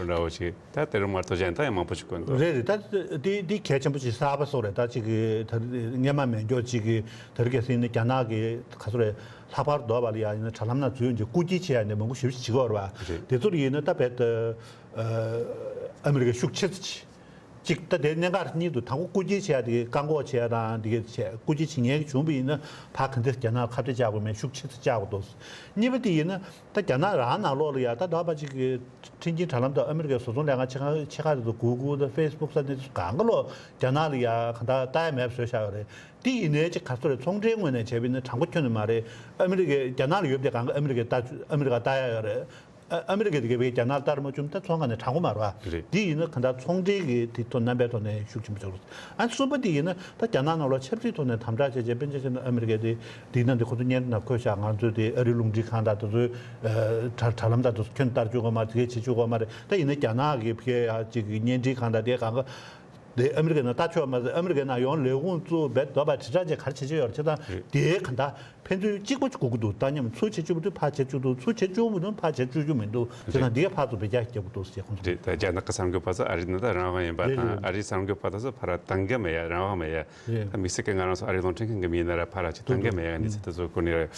འདྲ་བོ་ཅིག་ད་དེ་རུ་མ་གཏོགས་གཞན་ད་ཡང་མང་པོ་ཅིག་གི་འདུག་རེད་རེད། ད་དེ་དེ་གལ་ཆེན་པོ་ཅིག་གསར་པ་སོགས་རེད། ད་ཅིག་གི་ད་སྔོན་མ་མེད་མཁན་ཅིག་གི་ད་རེས་གལ་སྲིད་ནི་རྒྱ་ནག་གི་ག་ཚོད་རེད། ལྷག་པར་དུ་བ་ལ་ཡ་ཡིན་ན་དྲ་ལམ་ནང་འཛུལ་ཡོང་རྗེས་རྐུ་འཁྱེར་བྱེད་ཡ་ནས་མང་པོ་ཞེ་པོ་ཅིག་བྱེད་ཀྱི་ཡོད་རེད་བ། རེད། དེ་ཚོ་ལ་ཡིན་ན་ད་རྦད་དེ་ཨ་མི་རི་ཀའི་ཤུགས་ཆེ་ཙམ་ཅིག་གཅིག་ད་དེ་གནད་འགག་གཉིས་འདུག་དང་པོ་རྐུ་འཁྱེར་བྱེད་ཡ་དེ་བཀག་འགོག་བྱེད་ཡ་དང་དེ་གའི་བྱས་རྐུ་འཁྱེར་བྱེད་མཁན་གྱི་བྱུང་བ་ཡིན་ན་ཕར་ག་འདྲས་རྒྱ་ནག་ཁ་གཏད་བཅག་དགོས་མེད་ཤུགས་ཆེ་ཙམ་བཅག་དགོས་འདུག་གཉིས་པ་དེ་ཡིན་ན་ད་རྒྱ་ནག་རང་ནང་ལོགས་ལ་ཡ་ད་ད་བ་གཅིག་གི་འཕྲིན་སྐྱེལ་དྲ་ལམ་དང་ཨ་མི་རི་ཀའི་བཟོ་ཚོང་ལས་ཁང་ཆེ་ཁག་ཆེ་ཁག་དེ་ཚོ་གུ་གུལ་དང་ཧྥེ་སི་བུག་ས་གནས་ཚུལ་གང་ག་ལོ་རྒྱ་ནག་ལ་ཡ་གང་ལྟར་ལྟ་ཡ་མེད་པ་བཟོས་བཞག་ཡོད་རེད། དེ་ཡིན་ནའི་ཅིག་ག་ཚོད་རེད། ཚོང་འབྲེལ་ངོས་ནས་བྱས་པ་ཡིན་ན་དྲང་པོ་ཁྱོན་ནས་མ་རེད། ཨ་མི་རི་ཀའི་རྒྱ་ནག་ལ་ཡོད་པའི་གང་ག་ཨ་མི་རི་ཀའི་ལྟ་ཨ་མི་རི་ཀ་ལྟ་ཡ་ཡོད་རེད། ཨ་ཨ་མི་རི་ཀ་དེ་གའི་བའི་རྒྱ་ནག་ལྟར་མ་བྱུང་ད་ཚོང་ཁང་ནས་དྲང་པོ་མ་རེད་བ། རེད། དེ་ཡིན་ན་གང་ལྟར་ཚོང་འབྲེལ་གྱི་དེ་ཐོག་རྣམ་པའི་ཐོག་ནས་ཤུགས་ཆེན་པོ་ཆགས་རེད། ཨ་གསུམ་པ་དེ་ཡིན་ན་ད་རྒྱ་ནག་ནང་ལ་ཆབ་སྲིད་ཐོག་ནས་དམ་དྲག་བྱས་བྱས་དཔེར་ན་ཆ་བཞག་ན་ཨ་མི་རི་ཀའི་དེ་དེ་ནང་དེ་ཁོ་ཚོ་སྙན་ཐོ་ནང་བཀོད་བཞག་ང་ཚོའི་དེ་ཨ་རིའི་རླུང་འཕྲིན་ཁང་དང་དེ་ཚོའི་ཨ་དྲ་དྲ་ལམ་དང་དེ་ཚོ་ཁྱོན་ལྟར་བཅུག་དགོས་མ་རེད། དེ་གས་བྱེད་བཅུག་དགོས་མ་རེད། ད་ཡིན་ན་རྒྱ་ནག་གི་ཕ་གིའི་ཨ་ཅིག་གི་བརྙན་འཕྲིན་ཁང་དང་དེ་གང་ག་དེ་ཨ་མི་རི་ཀའི་ནང་ལྟ་ཆོག་མ་ཟད་ཨ་མི་རི་ཀའི་ནང་ཡོང་ལས་ཁུངས་བཙུགས་བེད་འདོད་པ་དྲིལ་བསྒྲགས་བྱས་ག་རེ་བྱེད་ཀྱི་ཡོད་རེད། བྱས་ཙང་དེའི་གང་ལྟར་ཕན་ཚུན་གཅིག་པ་གཅིག་དགོས་ཀྱི་འདུག་ལྟ་མཉམ་ཚུར་བྱེད་བཅུག་པ་དང་ཕར་བྱེད་བཅུག་འདུག་ཚུར་བྱེད་བཅུག་པ་དང་ཕར་བྱེད་བཅུག་རྒྱུ་མི་འདུག་བྱས་ཙང་འདི་ག་ཕར་ཚུར་བེད་སྤྱོད་རྒྱག་དགོས་འདུག་ཟེར་ཁོང་ཚོ། རེད། ད་རྒྱ་ནག་གི་གསར་འགོད་པ་ཚོ་ཨ་རི་ནང་ད་རང་དབང་ཡིན་པ་རེད་དང་རེད། ཨ་རིའི་གསར་འགོད་པ་དེ་ཚོ་ཕར་དང་འགལ་མེད་ཡ་རང་དབང་མེད་ཡ། རེད། ད་དམིགས་བསལ་གྱི་ང་རང་ཚོ་ཨ་རིའི་རླུང་འཕྲིན་ཁང་གི་མི་ཡིན་ན་ར་ཕར་ཅིག་དང་འགལ་མེད་ཡ་གི་གནས་ཚུལ་དེ་ཚོ་གོ་ནི་རེད།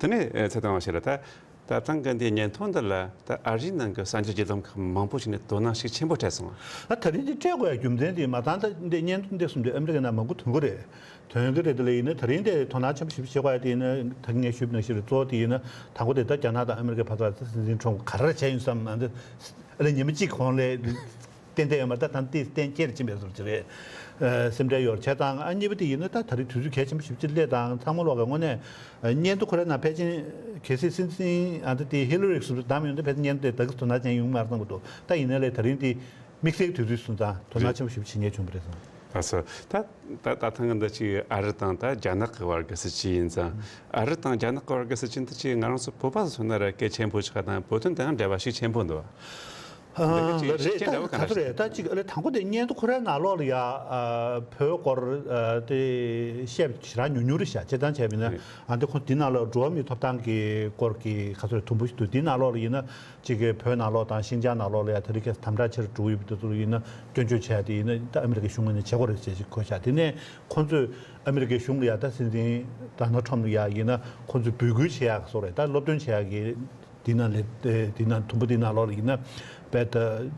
དེ་ནས་ཚེ་དང་བ་ཞེས་ལ་ད་ད་ཐེངས་ཀྱི་འདི་སྙན་ཐོ་འདི་ལ་ད་ཨ་རིའི་ནང་གི་གསར་འགྱུར་བརྒྱུད་ལམ་ཁག་མང་པོ་ཞིག་ནས་དོ་སྣང་ཤུགས་ཆེན་པོ་སྤྲད་སོང་། ད་ད་རིང་འདི་སྤྲད་དགོས་ཡ་རྒྱུ་མཚན་དེ་མ་ཚང་ད་འདི་སྙན་ཐོ་འདི་གསུམ་དེ་ཨ་མི་རི་ཀའི་ནང་མང་པོ་ཐོན་གི་རེད། དོན་གྱི་རེད། དེ་ལ་ཡིན་ན་དེ་རིང་དེ་དོ་སྣང་ཆེན་པོ་ཞིག་བྱེད་དགོས་ཡ་དེ་ཡིན་ན་ད་གིན་ངས་ཞུས་པ་ནང་བཞིན་རེད། གཙོ་བོ་དེ་ཡིན་ན་དང་པོ་དེ་ད་རྒྱ་ནག་དང་ཨ་མི་རི་ཀའི་བར་ཐག་སྲིད་འཛིན་ཁྲོམ་ག་རེ་བྱས་ཡིན་བསམ་ཨ་འདི་ཨ་ལས་ཉི་མ་གཅིག་གོང་ལས་ཏན་ཏན་ཡོད་མ་རེད། ད་ད་ལྟའི་གཏན་འཁེལ་ཕྱིན་པའི་བཟོ་ཅིག་རེད། སེམས་ཁྲལ་ཡོད་རེད། བྱས་ཙང་ཨ་གཉིས་པ་དེ་ཡིན་ན་ད་ད་རེས་དུས་ཚོད་གལ་ཆེན་པོ་ཞིག་ཅིག་སླེབས་དང་ཚང་མ་ལོག་གི་དངོས་གནས་སྙན་ཐོ་ཁོ་རའི་ནང་ཕལ་ཆེར་གལ་སྲིད་སྲིད་འཛིན་ཨ་འདི་དེ་ཧི་ལ་རི་སུ་བདམས་ཡོང་དུས་ཕལ་ཆེར་སྙན་ཐོ་དེ་ད་གི་དོ་སྣང་ཅན་ཡོང་མ་རེད་བསམ་གི་འདུག་ད་ཡིན་ན་ལས་ད་རིང་དེ། དམིགས་བསལ་དུས་ཚོད་སོང་ཙང་དོ་སྣང་ཆེན་པོ་ཞིག་བྱེད་མཁན་བྱུང་བ་རེད་བསམ། ད་སོ་ད་ད་ད་ཐེངས་འདི་ཅིག་ཨ་རི་དང་ད་རྒྱ་ནག་གི་བར་གྱི་སྲིད་ཇུས་ཡིན་ཙང་ཨ་རི་དང་རྒྱ་ནག་གི་བར་གྱི་སྲིད་ཇུས་འདི་ཅིག་ང་རང་ཚོ་བོད་པ་ཚོ་མཚོན་ན་ར་གལ་ཆེན་པོ་ཆགས་དང་བོད་དོན་དང་འབྲེལ་བ་ཤུགས་ཆེན་པོ་འདུག་ཨ་འདི་ག་ཅིག་རེད། ཤུགས་རྐྱེན་འདྲ་བོ་ད་ག་ག་རེ་ཚོད་རེད། ད་ཅིག་ཨ་ལས་དང་པོ་དེ་སྙན་ཐོ་ཁོ་རའི་ནང་ལོགས་ལ་ཡ་ཨ་བོད་སྐོར་ཨ་དེ་བཤད་ཞེ་དྲག་ཉུང་ཉུང་རེད་ཤག་བྱས་ཙང་བྱས་པ་ཡིན་ན་རེད། ཨ་འདི་ཁོ་འདི་ནང་ལ་འགྲོ་བ་མིའི་ཐོབ་ཐང་གི་སྐོར་གྱི་ག་ཚོད་རེད་དུམ་བུ་ཞིག་འདུག་འདི་ནང་ལོགས་ལ་ཡིན་ན། གཅིག་གིས་བོད་ནང་ལོགས་དང་ཤིན་ཅང་ནང་ལོགས་ལ་ཡང་དེ་རིང་ཁ་སང་དམ་དྲག་ཆེ་རུ་འགྲོ་གི་ཡོད་པ་དེ་ཚོ་ལ་ཡིན་ན་སྐྱོན་བརྗོད་བྱས་ཏེ་ཡིན་ན་ད་ཨ་མི་རི་ཀའི་གཞུང་ངོས་ནས་བྱེད་དགོས་རེད་ཅེས་ཞིག་བཀོད་བཞག་དེ་ནས་ཁོང་ཚོས་ཨ་མི་རི་ཀའི་གཞུང་ལ་ཡང་ད་སྲིད་འཛིན་ཌོ་ནལ་ཊམ་ལ་ཡང་ཡིན་ན་ཁོང་ཚོས་འབོད་སྐུལ་བྱེད་ཡག་སོགས་རེད། ད་སློབ་སྟོན་བྱེད་ཡག་གི་དེ་ན་ལས་དེ་ན་དུམ་བུ་དེ་ནང་ལོགས་ལ་ཡིན་ན་དཔེ་ད་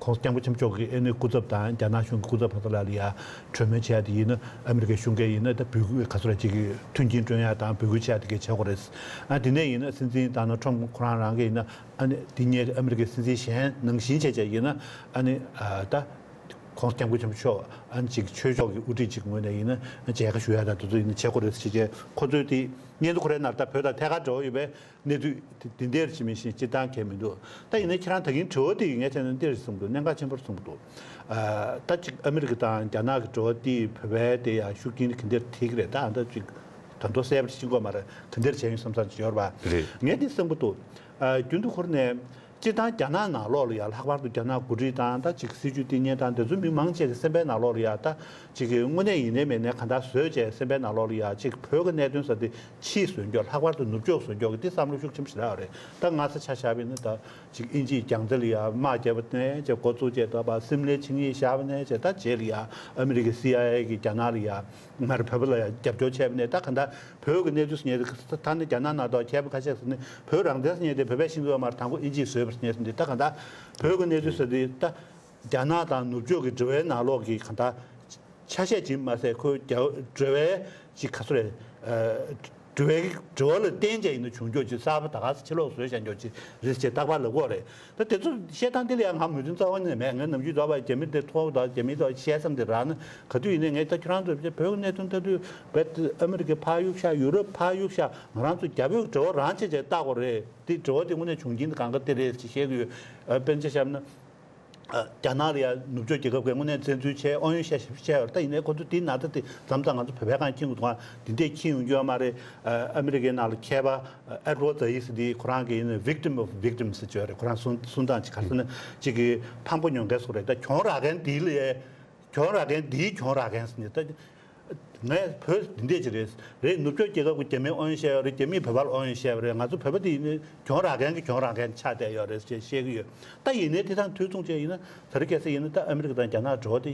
ཁོང་སྐྱབས་མགོན་ཆེན་པོ་མཆོག་གི་ཨ་ནི་སྐུ་ཚབ་དང་རྒྱ་ནག་གཞུང་གི་སྐུ་ཚབ་བར་དུ་ལ་ཡང་གྲོས་མོལ་བྱེད་ཡག་དེ་ཡིན་ན་ཨ་མི་རི་ཀའི་གཞུང་གིས་ཡིན་ན་ད་འབོད་སྐུལ་ག་ཚོད་རེད་ཅིག་གི་མཐུན་རྐྱེན་བསྐྲུན་ཡག་དང་འབོད་སྐུལ་བྱེད་ཡག་དེ་གས་བྱེད་དགོས་རེད། ཨ་དེ་ནས་ཡིན་ན་སྲིད་འཛིན་ཌོ་ནལ་ཊམ་ཁོ་རང་རང་གིས་ཡིན་ན། ཨ་ནི་འདི་ཉིད་ཨ་མི་རི་ཀའི་སྲིད་འཛིན་གཞན་ནང་བཞིན་བྱས་བྱས་ཡིན་ན་ཨ་ནི་ཨ་ད་ཁོང་སྐྱབས་མགོན་ཆེན་པོ་མཆོག་ཨ་ནི་ཅིག་ཆོས་ཕྱོགས་ཀྱི་དབུ་ཁྲིད་ཅིག་ངོས་ནས་ཡིན་ན་མཇལ་ཁ་ཞུ་ཡ་དང་དེ་ཚོ་ཡིན་ན་བྱེད་དགོས་རེད་ཟེར་བྱས་ཁོ་ཚོས་དེ་སྙན་ཐོ་ཁོ་རའི་ནང་ད་བོད་དང་ཐད་ཀར་འབྲེལ་བ་ཡོད་པའི་གནས་ཚུལ་དེ་དེ་འདྲ་ཞིག་མིན་ཞིང་སྤྱིར་བཏང་གང་ཡང་མི་འདུག་ད་ཡིན་ན་ཁྱེད་རང་ད་གིན་དྲི་བ་དེ་ངས་བྱས་ན་འདི་རེད་གསུངས་འདུག་གནད་འགག་ཆེན་པོ་རེད་གསུངས་འདུག་ཨ་ད་ཅིག་ཨ་མི་རི་ཀ་དང་རྒྱ་ནག་གི་འབྲེལ་བ་དེ་བོད་པའི་དེ་ཡང་ཤུགས་རྐྱེན་ག་འདྲ་ཐེབས་ཀྱི་རེད། ད་ད་ཅིག་ད་དུང་གསལ་པོ་ཤེས་ཀྱི་མ་རེད། ག་འདྲ་བྱས་ཡོང་བསམ་བསམ་ཅིག་ཡོད་རེད་པ། རེད། ངས་འདི་བསམ་གྱི་འདུག་ཨ། རྒྱུན་དུ་ཁུར་ནས་སྤྱིར་བཏང་རྒྱ་ནག་ནང་ལོགས་ལ་ཡ། ལྷག་པར་དུ་རྒྱ་ནག་འགོ་ཁྲིད་དང་ད་ཅིག་སྲིད་བྱུས་འདི་གཉེར་སྟངས་དེ་ཚོ་མི་མང་ཆེ་གི་སེམས་པའི་ནང་ལོགས་ལ་ཡ། ད་ཅིག་གི་དངོས་གནས་ཡིན་ནའི་མིན་ནའི་གང་ལྟར་བཟོས་བྱས་སེམས་པའི་ནང་ལོགས་ལ་ཡ། ཅིག་བོད་ཀྱི་གནད་དོན་ཟེར་དེ་ཕྱིས་བཟོ་རྒྱུ། ལྷག་པར་དུ་ནུབ་ཕྱོགས་བཟོ་རྒྱུ་གི་འདི་བསམ་བློ་ཤུགས་ཆེན་པོ་ཞེ་དྲག་ཡོད་རེད། ད་ང་ས་ཆ་བཞག་པ་ཡིན་ན། ད་ཅིག་དབྱིན་ཇིས་རྒྱལ་རྩེ་ལ་ཡ་དམག་བརྒྱབ་པ་ནས་བྱས། འགོ་བཙུགས་བྱས། ད་བ་སིམ་ལའི་ཆིངས་ཡིག་བཞག་པ་ནས་བྱས། ད་རྗེས་ལ་ཡ་ཨ་མི་རི་ཀའི་སི་ཨའི་ཨེ་གིས་རྒྱ་ནག་ལ་ཡ། མར་བོད་པ་ལ་ཡང་རྒྱབ་སྐྱོར་བྱས་པ་ནས། ད་གང་ལྟར་བོད་ཀྱི་གནས་ཚུལ་ཟེར་མཁན་དེ། ད་ནི་རྒྱ་ནག་ནང་དུ་མཁས་པ་ཁ་ཤས་ཟེར་ནས་བོད་རང་བཙན་ཟེར་མཁན་དེ་བོད་པས་ཤེས་ཀྱི་ཡོད་མ་རེད། དང་པོ་དབྱིན་ཇིས་བཟོས་པ་ཟེར་མཁན་དེ། ད་གང་ལྟར་བོད་ཀྱི་གནས་ཚུལ་ཟེར་དེ། ད་རྒྱ་ནག་དང་ནུབ་ཕྱོགས་ཀྱི་འབྲེལ་བའི་ནང་ལོགས་ཀྱི་གང་ལྟར་ཆ་ཤས་ཅིག་མ་ཟད། ཁོའི་རྒྱ་འབྲེལ་བའི་ཅིག་ག་ཚོད་རེད། ཨ། འབྲེལ་བའི་འབྲེལ་བ་ལ་བརྟེན་བྱས་ཡིན་ན་བྱུང་རྒྱུ་ཅིག། གསར་པ་ད་ག་ས་ཕྱི་ལོགས་བཟོས་བཞག་རྒྱུ་ཅིག་རེད་ཅེས་རྟག་པར་ལབ་ཀྱི་ཡོད་རེད། ད་དེ་ཚོ་བཤད་སྟངས་དེ་ལ་ཡང་ང་མོས་མཐུན་རྩ་བ་ནས་མེད། ངས་ནམ་རྒྱུན་རྫོགས་པ་རྒྱ་མི་དེ་ཐོག་དང་རྒྱ་མི་དང་བཤད་མཚམས་དེ་རག་ན། ག་དུས་ཡིན་ནའི་ངས་ད་ཁྱོད་རང་ཚོ་བོད་ཀྱི་གནད་དོན་ལྟ་དུས་བོད་ཨ་མི་རི་ཀའི་ཕར་གཡུག་ཤག་ཡུ་རོབ་ཕར་གཡུག་ཤག་ང་རང་ཚོ་རྒྱ་བོད་འབྲེལ་བ་རང་བྱས་བྱས་ལྟ་དགོས་རེད། དེ་འབྲེལ་བ་དེ་དངོས་གནས་བྱུང་རྐྱེན་དེ་གང་ག་དེ་རེད་ཅེས་བཤད་ཀྱི་ཡོད། ཨ། དཔེར་ན་ཆ་བཞག་ན། ཨ། རྒྱ་ནག་ལ་ཡ་ནུབ་ཕྱོགས་རྒྱལ་ཁབ་ཀྱིས་དངོས་གནས་བཙན་འཛུལ་བྱས། དབང་ཡོད་བཤད་ཞིབ་བཤད་ཡོད་རེད། ད་ཡིན་ནའི་ཁོ་ཚོ་དེའི་ནང་ད་དེ་མཚམས་དང་ང་ཚོ་བོད་པའི་སྒང་འཁྱེར་དགོས་འདུག་ག་འདི་འདྲས་འཁྱེར་ཡོང་རྒྱུ་ཡོད་མ་རེད། ཨ། ཨ་མི་རི་ཀའི་ནང་ལ་མཁས་པ་ཨེ་ཌི་ཝརཌ་ཛ་ཡིས་འདི་ཁོ་རང་གི་ཡིན་ན་victim of victims ཟེར་གྱི་ཡོད་རེད། ཁོ་རང་གསུང་གསུང་སྟངས་ཅིག་ག་རེ་ཟེར་ན། ཅིག་གི་ཕངས་པོ་མྱོང་མཁན་ཟེར་དགོས་རེད། ད་གྱོང་རག་མཁན་འདི་ལ་ཡ། གྱོང་རག་མཁན་འདིའི་གྱོང་རག་མཁན་ཟེར་ནས། ད་ངས་བོད་འདི་འདྲས་ཅིག་རེད། རེད། ནུབ་ཕྱོགས་རྒྱལ་ཁབ་ཀྱིས་རྒྱ་མིར་དབང་ཡོད་བཤད་ཡོད་རེད། རྒྱ་མིས་བོད་པར་དབང་ཡོད་བཤད་ཡོད་རེད། ང་ཚོ་བོད་པ་དེ་ཡིན་ན་གྱོང་རག་མཁན་གྱི་གྱོང་རག་མཁན་ཆགས་བསྡད་ཡོད་རེད་ཅེས་བཤད་ཀྱི་ཡོད། ད་ཡིན་ནའི་དེ་དང་དུས་མཚུངས་བྱས་ཡིན་ན། ད་རེས་གལ་སྲིད་ཡིན་ན་ད་ཨ་མི་རི་ཀ་དང་རྒྱ་ནག་འབྲེལ་བ་དེ་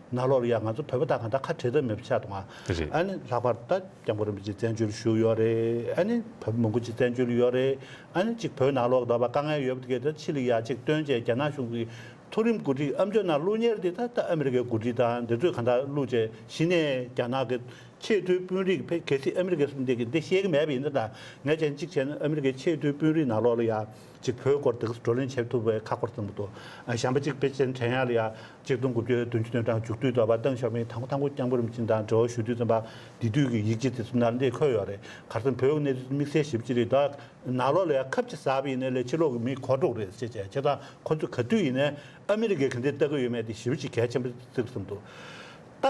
ནང་ལོགས་ལ་ཡ། ང་ཚོ་བོད་པ་དང་གང་ལྟར་ཁ་བྲལ་ཐབས་མེད་པ་ཆགས་འདུག་ག་རེད། ཨ་ནི་ལྷག་པར་ད་སྐྱབས་མགོན་རིན་པོ་ཆེ་བཙན་བྱོལ་བཞུགས་ཡོད་རེད། ཨ་ནི་བོད་པ་མང་པོ་ཅིག་བཙན་བྱོལ་ཡོད་རེད། ཨ་ནི་ཅིག་བོད་ནང་ལོགས་ལ་ད་དཀའ་ངལ་ཡོད་པ་དེ་གས་ད་ཕྱི་ལ་ཡ་ཅིག་བཏོན་བྱས། རྒྱ་ནག་གཞུང་གི་མཐོ་རིམ་འགོ་ཁྲིད་ཨ་མཆོག་ནང་བླུག་མཁན་དེ་ད་ད་ཨ་མི་རི་ཀའི་འགོ་ཁྲིད་དང་དེ་ཚོས་གང་ལྟར་བླུགས་བྱས། གཞི་ནས་རྒྱ་ནག་གི་ཆེས་མཐོའི་དཔོན་རིགས། ཕ་གལ་སྲིད་ཨ་མི་རི་ཀའི་བཟོ་འདྲ་གི་འདི་བཤད་ཀྱི་མེད་པ་ཡིན་ན། ད་ངས་ཅན་གཅིག་བྱས་ན་ཨ་མི་རི་ཀའི་ཆེས་མཐོའི་དཔོན་རིགས་ནང་ལོགས་ལ་ཡ་ཅིག་བོད་སྐོར་དེ་ག་བགྲོ་གླེང་བྱེད་ཐུབ་པའི་ཁག་པོ་རེད་བསམ་གྱི་འདུག་ཨ། གཞན་པ་ཅིག་དཔེ་ཆ་དྲན་ཡག་ལ་ཡ། གཅིག་སྟོང་དགུ་བརྒྱ་བདུན་ཅུ་དོན་གྲངས་མཇུག་སྡུད་དུས་པ་ཏེང་ཞའོ་ཕིང་དང་པོ་དང་པོ་སྐྱབས་མགོན་རིན་པོ་ཆེ་དང་འབྲེལ་བ་ཞུ་དུས་ཙམ་པ། འདི་དུས་ཀྱི་ཡིག་ཆ་དེ་ཚོ་ནང་འདི་འཁོད་ཡོད་རེད། ག་རེ་ཟེར་ན་བོད་ཀྱི་གནས་ཚུལ་དམིགས་བསལ་ཞེ་པོ་ཅིག་རེད། ད་ནང་ལོགས་ལ་ཡ་ཁབ་ཅིག་ཟ་བ་ཡིན་ནའི་ལས་ཕྱི་ལོགས་ཀྱི་མི་གོ་འགྲོ་གི་རེད་ཅེས་བྱས། བྱས་ཙང་ཁོ་ཚོས་ག་དུས་ཡིན་ནའི་ཨ་མི་རི་ཀས་ག་འདྲས་ལྟ་གི་ཡོད་མེད་དེ་ཞེ་པོ་ཅིག་གལ་ཆེན་པོ་བརྩི་གི་བསམ་འདུག་ད་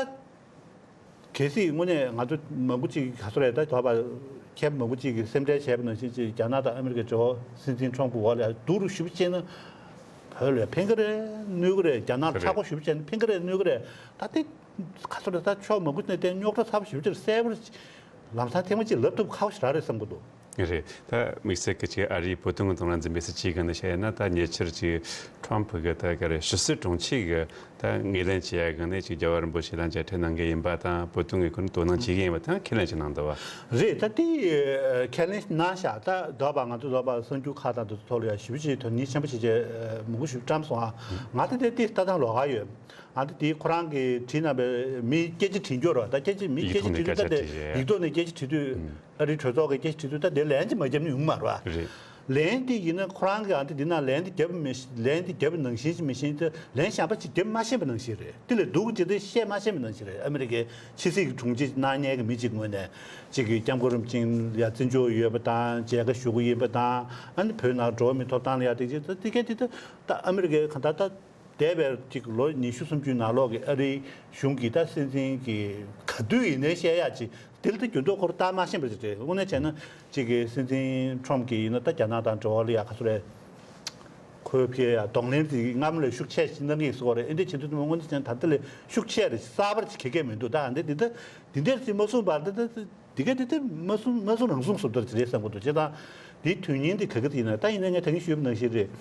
གལ་སྲིད་དངོས་གནས་ང་ཚོ་མང་པོ་ཅིག་ག་ཚོད་རེད། ད་དོགས་པ་མཁས་པ་མང་པོ་ཅིག་གིས་སེམས་ཁྲལ་བྱས་པ་ནང་བཞིན་ཅིག་རྒྱ་ནག་དང་ཨ་མི་རི་ཀའི་འབྲེལ་བ་སྲིད་འཛིན་ཁྲོམ་གྱི་འོག་ལ་སྡུག་རུ་ཞེ་པོ་ཕྱིན་ན་བོད་ལ་ཕན་གྱི་རེད་གནོད་ཀྱི་རེད། རྒྱ་ནག་ལ་མཁྲེགས་པོ་ཞེ་པོ་ཕྱིན་ན་ཕན་གྱི་རེད་གནོད་ཀྱི་རེད། ད་དེ་ག་ཚོད་རེད། ད་ཕྱོགས་མང་པོ་ནས་དེ་རྙོག་དྲ་ཚ་པོ་ཞེ་པོ་ཅིག་གསལ་པོ་ལམ་སང་ཐེངས་མ་གཅིག་ལབ་ཐུབ་ཁག་པོ་ཞེ་དྲག་རེད་བསམ་གྱི་འདུག་རེད། ད་དམིགས་བསལ་གྱི་ཅིག་ཨ་རིའི་བོད་དོན་གྱི་དོན་ལ་འཛིན་པའི་སྲིད་ཇུས་སྒང་ནས་བཤད་ཡོད་ན། ད་ཉེ་ཆར་ཅིག་ཁྲོམ་ཕུ་གི་ད་ག་རེ་ཞི་སི་གྲོང་ཁྱེར་གྱི་ད་ངོས་ལེན་བྱེད་ཡ་སྒང་ནས་ཅིག་རྒྱལ་བ་རིན་པོ་ཆེ་ལ་མཇལ་འཕྲད་གནང་གི་ཡིན་པ་དང་། བོད་དོན་གྱི་སྐོར་ནས་དོ་སྣང་བྱེད་ཀྱི་ཡིན་པ་དང་ཁས་ལེན་ཅིག་གནང་འདུག་བ། རེད། ད་དེ་ཁས་ལེན་གནང་ཤག་ད་དོགས་པ་ང་ཚོ་དོགས་པ་གསར་འགྱུར་ཁག་དང་དེ་ཚོ་ཐོག་ལ་ཡ་ཞེ་པོ་ཅིག་དོ་ནི་ཆེན་པོ་བྱེད་ཆེད་མང་པོ་ཞིག་བཀྲམ་སོང་ཨ། ང་ད་དེ་དེ་ལྟ་སྟངས་ལོགས་ཀ་ཡོད། ཨ། ད་དེ་ཁོ་རང་གིས་བྲིས་གནང་པའི་མི་སྐད་ཆ་དྲི་རྒྱུ་རེད། ད་སྐད་ཆ་མི་སྐད་ཆ་དྲི་དུས་ད་དེ་ཡིག་ཐོག་ནས་སྐད་ཆ་དྲི་དུས། ཨ་རིའི་གྲོས་ཚོགས་ཀྱི་སྐད་ཆ་དྲི་དུས་ད་དེ་ལན་ཅིག་མ་བརྒྱབ་ན་ཡོང་གི་མ་རེད་བ། རེད། ལན་དེ་ཡིན་ན་ཁོ་རང་གིས་ཨ་འདི་འདི་ན་ལན་དེ་བརྒྱབ་མི་ཤེས། ལན་དེ་བརྒྱབ་ནང་བཞིན་ཅིག་མི་ཤེས་ཏེ། ལན་གཞན་པ་ཅིག་བརྒྱབ་མ་ཤེས་པ་ནང་བཞིན་རེད། དེ་ལས་སྡུག་ཅིག་དེ་བཤད་མ་ཤེས་པ་ནང་བཞིན་རེད། ཨ་མི་རི་ཀའི་ཕྱི་སྲིད་ཀྱི་དྲུང་ཆེ་གནང་མཁན་གྱི་མི་གཅིག་ངོས་ནས་ཅིག་གིས་སྐྱབས་མགོན་རིན་པོ་ཆེ་ལ་ཡ་བརྩི་འཇོག་ཡོད་པ་དང་མཇལ་ཁ་ཞུ་གི་ཡིན་པ་དང་། ཨ་ནི་བོད་ནང་འགྲོ་བ་མིའི་ཐོབ་ཐང་ལ་ཡ་དེ་ཅིག་ད་དེ་ག་དེ་ད་ད་ཨ་མི་རི་ཀའི་ག་ད་ད། འདས་པའི་ཅིག་ལོ་ཉི་ཤུ་སུམ་ཅུའི་ནང་ལོགས་ཀྱི་ཨ་རིའི་གཞུང་གི་ད་སྲིད་འཛིན་གྱི་ག་དུས་ཡིན་ནའི་བཤད་ཡག་ཅིག་དེ་ལ་ད་འགྱུར་ལྡོག་ཁོ་རང་བཏང་མ་ཤེས་པ་ཅིག་རེད། དངོས་གནས་བྱས་ན་ཅིག་གི་སྲིད་འཛིན་ཁྲོམ་གྱིས་ཡིན་ན་ད་རྒྱ་ནག་དང་འབྲེལ་བ་ལ་ཡ་ག་ཚོད་རེད། ཁོའི་ཕྱི་ཡ་གདོང་ལེན་དེ་སྔར་མ་ལས་ཤུགས་ཆེ་ཞིག་གནང་གི་ཡིན་ཟེར་བ་རེད། ཨེ་འདྲ་བྱེད་དུས་དངོས་གནས་བྱས་ན་ད་ལྟ་ལས་ཤུགས་ཆེ་རེད། གསར་པ་ཅིག་ག་གས་མི་འདུག་ད་འདི་འདི་ད་འདི་འདྲ་ཅིག་མ་གསུངས་པར་ད་ད་ད། དེ་ག་དེ་དེ་མ་གསུང་མ་གསུང་རང་གསུང་བཟོ་འདྲ་ཅིག་རེད་བསམ་གྱི་འདུག་བྱས་ཙང་དེའི་དོན་སྙིང་དེ་ག་གི་དེ་ཡིན་ན། ད་ཡིན་ན་ངས་ད་གིན་ཞུས་པ་ནང་བཞིན་རེད།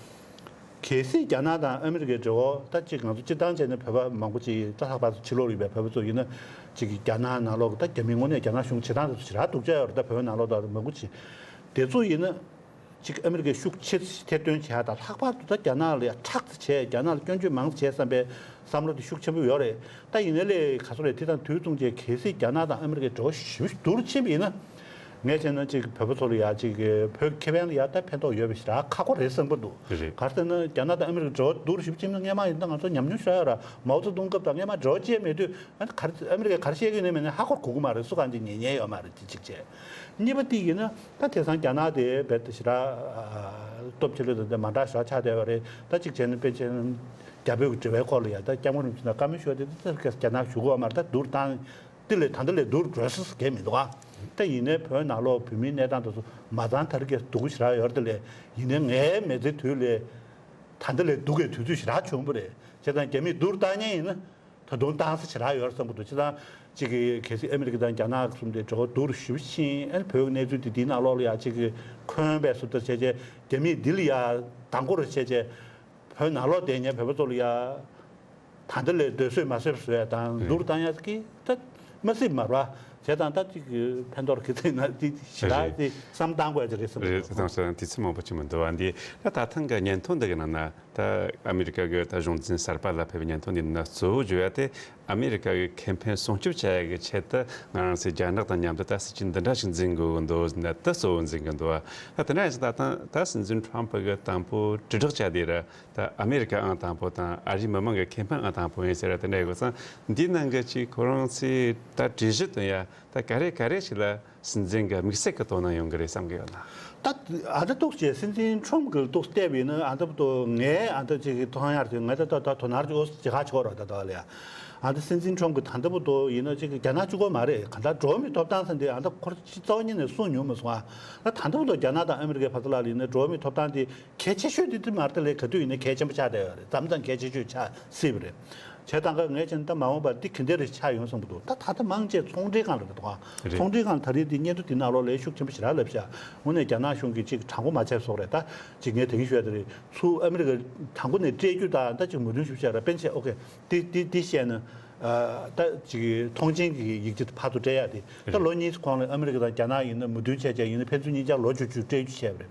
གལ་སྲིད་རྒྱ་ནག་དང་ཨ་མི་རི་ཀའི་འབྲེལ་བ། ད་ཅིག་ང་ཚོ་སྤྱིར་བཏང་བྱས་ན་བོད་པ་མང་པོ་ཅིག་ད་ལྷག་པར་དུ་ཕྱི་ལོགས་ཡོད་པའི་བོད་པ་ཚོ་ཡིན་ན། ཅིག་རྒྱ་ནག་ནང་ལོགས་ད་རྒྱ་མི་དངོས་གནས་རྒྱ་ནག་གཞུང་བྱེད་སྟངས་དེ་ཚོ་ཞེ་དྲག་སྡུག་ཅག་ཡོད་རེད། ད་བོད་ནང་ལོགས་ད་མང་པོ་ཅིག་དེ་ཚོ་ཡིན་ན། ཅིག་ཨ་མི་རི་ཀའི་ཤུགས་ཆེ་ཐེར་འདོན་བྱེད་ཡག་དང་། ལྷག་པར་དུ་ད་རྒྱ་ནག་ལ་ཡ་ཁྲག་ཙམ་བྱས། རྒྱ་ནག་ལ་སྐྱོན་བརྗོད་མང་ཙམ་བྱས་བསམ་པའི་བསམ་བློ་དེ་ཤུགས་ཆེན་པོ་ཡོད་རེད། ད་ཡིན་ནའི་ལས་ག་ཚོད་རེད། དེ་དང་དུས་མཚུངས་བྱས་གལ་སྲིད་རྒྱ་ནག་དང་ཨ་མི་རི་ཀའི་འབྲེལ་བ་ཞེ་པོ་སྡུག་རུ་ཕྱིན་པ་ཡིན་ན། ངས་བྱས་ན་ཅིག་བོད་པ་ཚོ་ལ་ཡ་ཅིག་བོད་ཁེ་ཕན་ལ་ཡ་ད་ཕན་ཐོགས་ཡོད་པ་ཞེ་དྲག་ཁག་པོ་རེད་བསམ་གྱི་འདུག་རེད། ག་རེ་ཟེར་ན་རྒྱ་ནག་དང་ཨ་མི་རི་ཀའི་འབྲེལ་བ་སྡུག་རུ་ཞེ་པོ་ཕྱིན་ན། སྔས་མ་ཡིན་ན་ང་ཚོ་ཉམས་མྱོང་ཞེ་དྲག་ཡོད་ར། མའོ་ཙེ་ཏུང་སྐབས་དང་སྔས་མ་འབྲེལ་བ་ཅི་ཡང་མེད་དུས། ཨ་ནི་ག་རེ་ཨ་མི་རི་ཀས་ག་རེ་བཤད་ཀྱི་ཡོད་ནའི་མེད་ནའི་ཧ་གོ་གོ་གི་མ་རེད། སུ་གང་ཅིག་ཉན་ཉན་ཡོད་མ་རེད། དེ་གཅིག་བྱས། གཉིས་པ་དེ་ཡིན་ན་ད་དེང་སང་རྒྱ་ནག་དེ་རྦད་དེ་ཞེ་དྲག་སྟོབས་ཆེ་ལོས་དང་དེ་མ་འདྲ་ཞེ་དྲག་ཆགས་བསྡད་པ་རེད། ད་གཅིག་བྱས་ན་དཔེ་ཆ་རྒྱ་བོད་ཀྱི་འབྲེལ་བའི་སྐོར་ལ་ཡ་ད་སྐྱབས་མགོན་རིན་པོ་ཆེ་ལ་བཀའ་མོལ་ཞུ་བ་དེ་ད་རྒྱ་ནག་ཞུ་གི་ཡོད་མ་རེད། ད་བསྡུར་བཏང་། དེ་ལས་ད་ལྟ་ལས་སྡུག་རུ་འགྲོ་ས་གས་མི་འདུག་ཨ། ད་ཡིན་ནའི་བོད་ནང་ལོགས་བོད་མིའི་གནས་སྟངས་དེ་ཚོ་མ་ཚང་ད་རེས་ཀྱི་སྡུག་པོ་ཞེ་དྲག་ཡོད་རེད། དེ་ལས་ཡིན་ནའི་ངའི་མི་ཚེའི་དུས་ལས་ད་ལྟ་ལས་སྡུག་གི་དུས་ཚོད་ཞེ་དྲག་བྱུང་བ་རེད། བྱས་ཙང་རྒྱ་མིས་སྡུག་རུ་བཏང་མཁན་ཡིན་ན། ད་དུང་བཏང་ས་ཞེ་དྲག་ཡོད་བསམ་གྱི་འདུག་སྤྱིར་བཏང་གཅིག་གི་གལ་སྲིད་ཨ་མི་རི་ཀ་དང་རྒྱ་ནག་གསུམ་དེ་འབྲེལ་བ་སྡུག་རུ་ཞེ་པོ་ཕྱིན། ཨ་ནི་བོད་ཀྱི་གནས་ཚུལ་དེ་འདིའི་ནང་ལོགས་ལ་ཡ་གཅིག་གི་འཁོན་པའི་བཟོ་ལྟ་བྱས་བྱས། རྒྱ་མིས་འདི་ལ་ཡ་དང་པོ་རུ་བྱས་བྱས། བོད་ནང་ལོགས་བསྡད་མཁན་བོད་པ་ཚོ་ལ་ཡ་ད་ལྟ་ལས་སྡོད་སྲོལ་མ་བཟོས་པ་བཟོ་ཡ་དང་། ཨེ། སྡུག་རུ་བཏང་ཡ་གི་ད་མ་སྲིད་མ་རེད་བ། བྱས་ཙང་ད་གཅིག་གི་ཕན་ཐོགས་གི་ཚེ་ན་དེ་ཞེ་དྲག་རེད། དེ་བསམ་བཏང་དགོས་ཡ་ཅིག་རེད་བསམ་གྱི་རེད། འདུག་དེ་ཚོ་དེ་ཚོ་མང་པོ་ཅིག་མི་འདུག་བ། འདི་ད་ད་ཐེངས་ཀྱི་སྙན་ཐོ་འདི་གི་ནང་ན། ད་ཨ་མི་རི་ཀ་གི་ད་གཞུང་འཛིན་གསར་པ་ལ་ཕེབས་པའི་སྙན་ཐོ་འདི་ནང་གཙོ་བོ་བརྗོད་ཡ་དེ། ཨ་མི་རི་ཀ་གི་ཁེ་ཕན་སྲུང་སྐྱོབ་བྱ་ཡ་གི་ཆེད་དུ་ང་རང་ཚོས་རྒྱ་ནག་དང་མཉམ་དུ་ད་སྲིད་ཇུས་འདི་འདྲ་ཞིག་འཛིན་དགོས་ཀྱི་འདུག་ཟེར་ནས་ད་གཙོ་བོ་འཛིན་གྱི་འདུག་ད་དེ་འདྲ་ཡིན་ཙང་ད་ད་སྲིད་འཛིན་ཁྲོམ་ཕུ་གི་དང་པོ་དྲིལ་བསྒྲགས་བྱ་དེ་ར། ད་ཨ་མི་རི་ཀ་ཨང་དང་པོ་དང་ཨ་རིའི་མི་མང་གི་ཁེ་ཕན་ཨང་དང་པོ་ཡིན་ཟེར་ར། དེ་འདྲ་ཡོད་ཙང་འདིའི་ནང་གི་ཅིག་ཁོ་རང་ཚོས་ད་གྲོས་གཞི་བཏོན་ཡ་ད་ག་རེ་ག་རེ་ཞིག་ལ། སྲིད་འཛིན་གྱི་དམིགས་བསལ་གྱི་དོ་སྣང་ཡོང་གི་རེད་བསམ་གྱི་ཡོད་ན། ད་ཨ་ད་ཏོག་ཙམ་སྲིད་འཛིན་ཁྲོམ་གྱི་ཏོག་ཙམ་བལྟས་པ་ཡིན་ན། ཨ་ད་བུ་ཏོ་ངའི་ཨ་ད་ཅིག་མཐོང་ཡག་ཅིག་ང་ད་ད་ད་དོ་སྣང་ཅིག་ཨོ་ཅི་ཧ་ཆོག་ར། ད་ད་ལ་ཡ་ཨ་ད་སྲིད་འཛིན་ཁྲོམ་གྱི་ད་ལྟ་བུ་ཏོ་ཡིན་ན་ཅིག་རྒྱ་ནག་གཅིག་པོ་མ་རེད། ག་ད་འགྲོ་བ་མིའི་ཐོབ་ཐང་ཟེར་འདི་ཨ་ད་ཁོ་རང་ཅིག་རྩ་བ་ཉིད་ནས་གསུངས་མྱོང་མ་སོང་ཨ། ད་ད་ལྟ་བུ་ཏོ་རྒྱ་ནག་དང་ཨ་མི་རི་ཀའི་བར་དུ་ལ་ཡིན་ན་འགྲོ་བ་མིའི་ཐོབ་ཐང་དེ་གལ་ཆེ་ཤོས་དེ་དེ་མ་རེད། ད་ལས་ག་དུས་ཡིན་ན་གལ་ཆེན་པོ་ཆགས་བསྡད་ཡོད་རེད། མཚམས་མཚམས་གལ་ཆེ་ཤོས་ཆགས་སྲིད་པ་རེད། བྱས་ཙང་ཀ་ངས་བྱས་ན་ད་མ་འོངས་པར་འདི་ག་འདྲ་རེ་ཆགས་ཡོང་བསམ་གྱི་འདུག་ད་ད་ལྟ་མང་ཆེ་ཚོང་འབྲེལ་སྒང་ལ་རེད་འདུག་ག་རེད། ཚོང་འབྲེལ་སྒང་ད་རེས་འདི་སྙན་ཐོ་འདི་ནང་ལོགས་ལས་ཤུགས་ཆེན་པོ་ཞེ་དྲག་ལབ་ཤག་དངོས་གནས་རྒྱ་ནག་གཞུང་གིས་ཅིག་དྲང་པོ་མ་བྱས་བཟོ་རེད། ད་ཅིག་ངས་དེ་གིན་ཞུ་ཡ་དེ་རེད། ཚུར་ཨ་མི་རི་ཀ་དང་པོ་ནས་སྤྲད་རྒྱུ་དང་ད་ཅིག་མོས་མཐུན་ཞུ་བྱས་ར། དཔེར་ན་ཆེ་ཨོ་ཁེ་འདི་འདི་འདི་བཤད་ན། ད་ཅིག་མཐོང་མཆན་གྱི་ཡིག་ཆ་ཕར་ཚུར་སྤྲད་ཡ་དེ་ད་ལོ་གཉིས་གོང་ལ་ཨ་མི་རི་ཀ་དང་རྒྱ་ནག་ཡིན་ན་མོས་མཐུན་བྱས་བྱས་ཡིན་ན་ཕན་ཚུན་གཉིས་ཆར་ལོ་བཅུ་བཅུ་སྤྲད་རྒྱུ་བྱས་པ་རེད།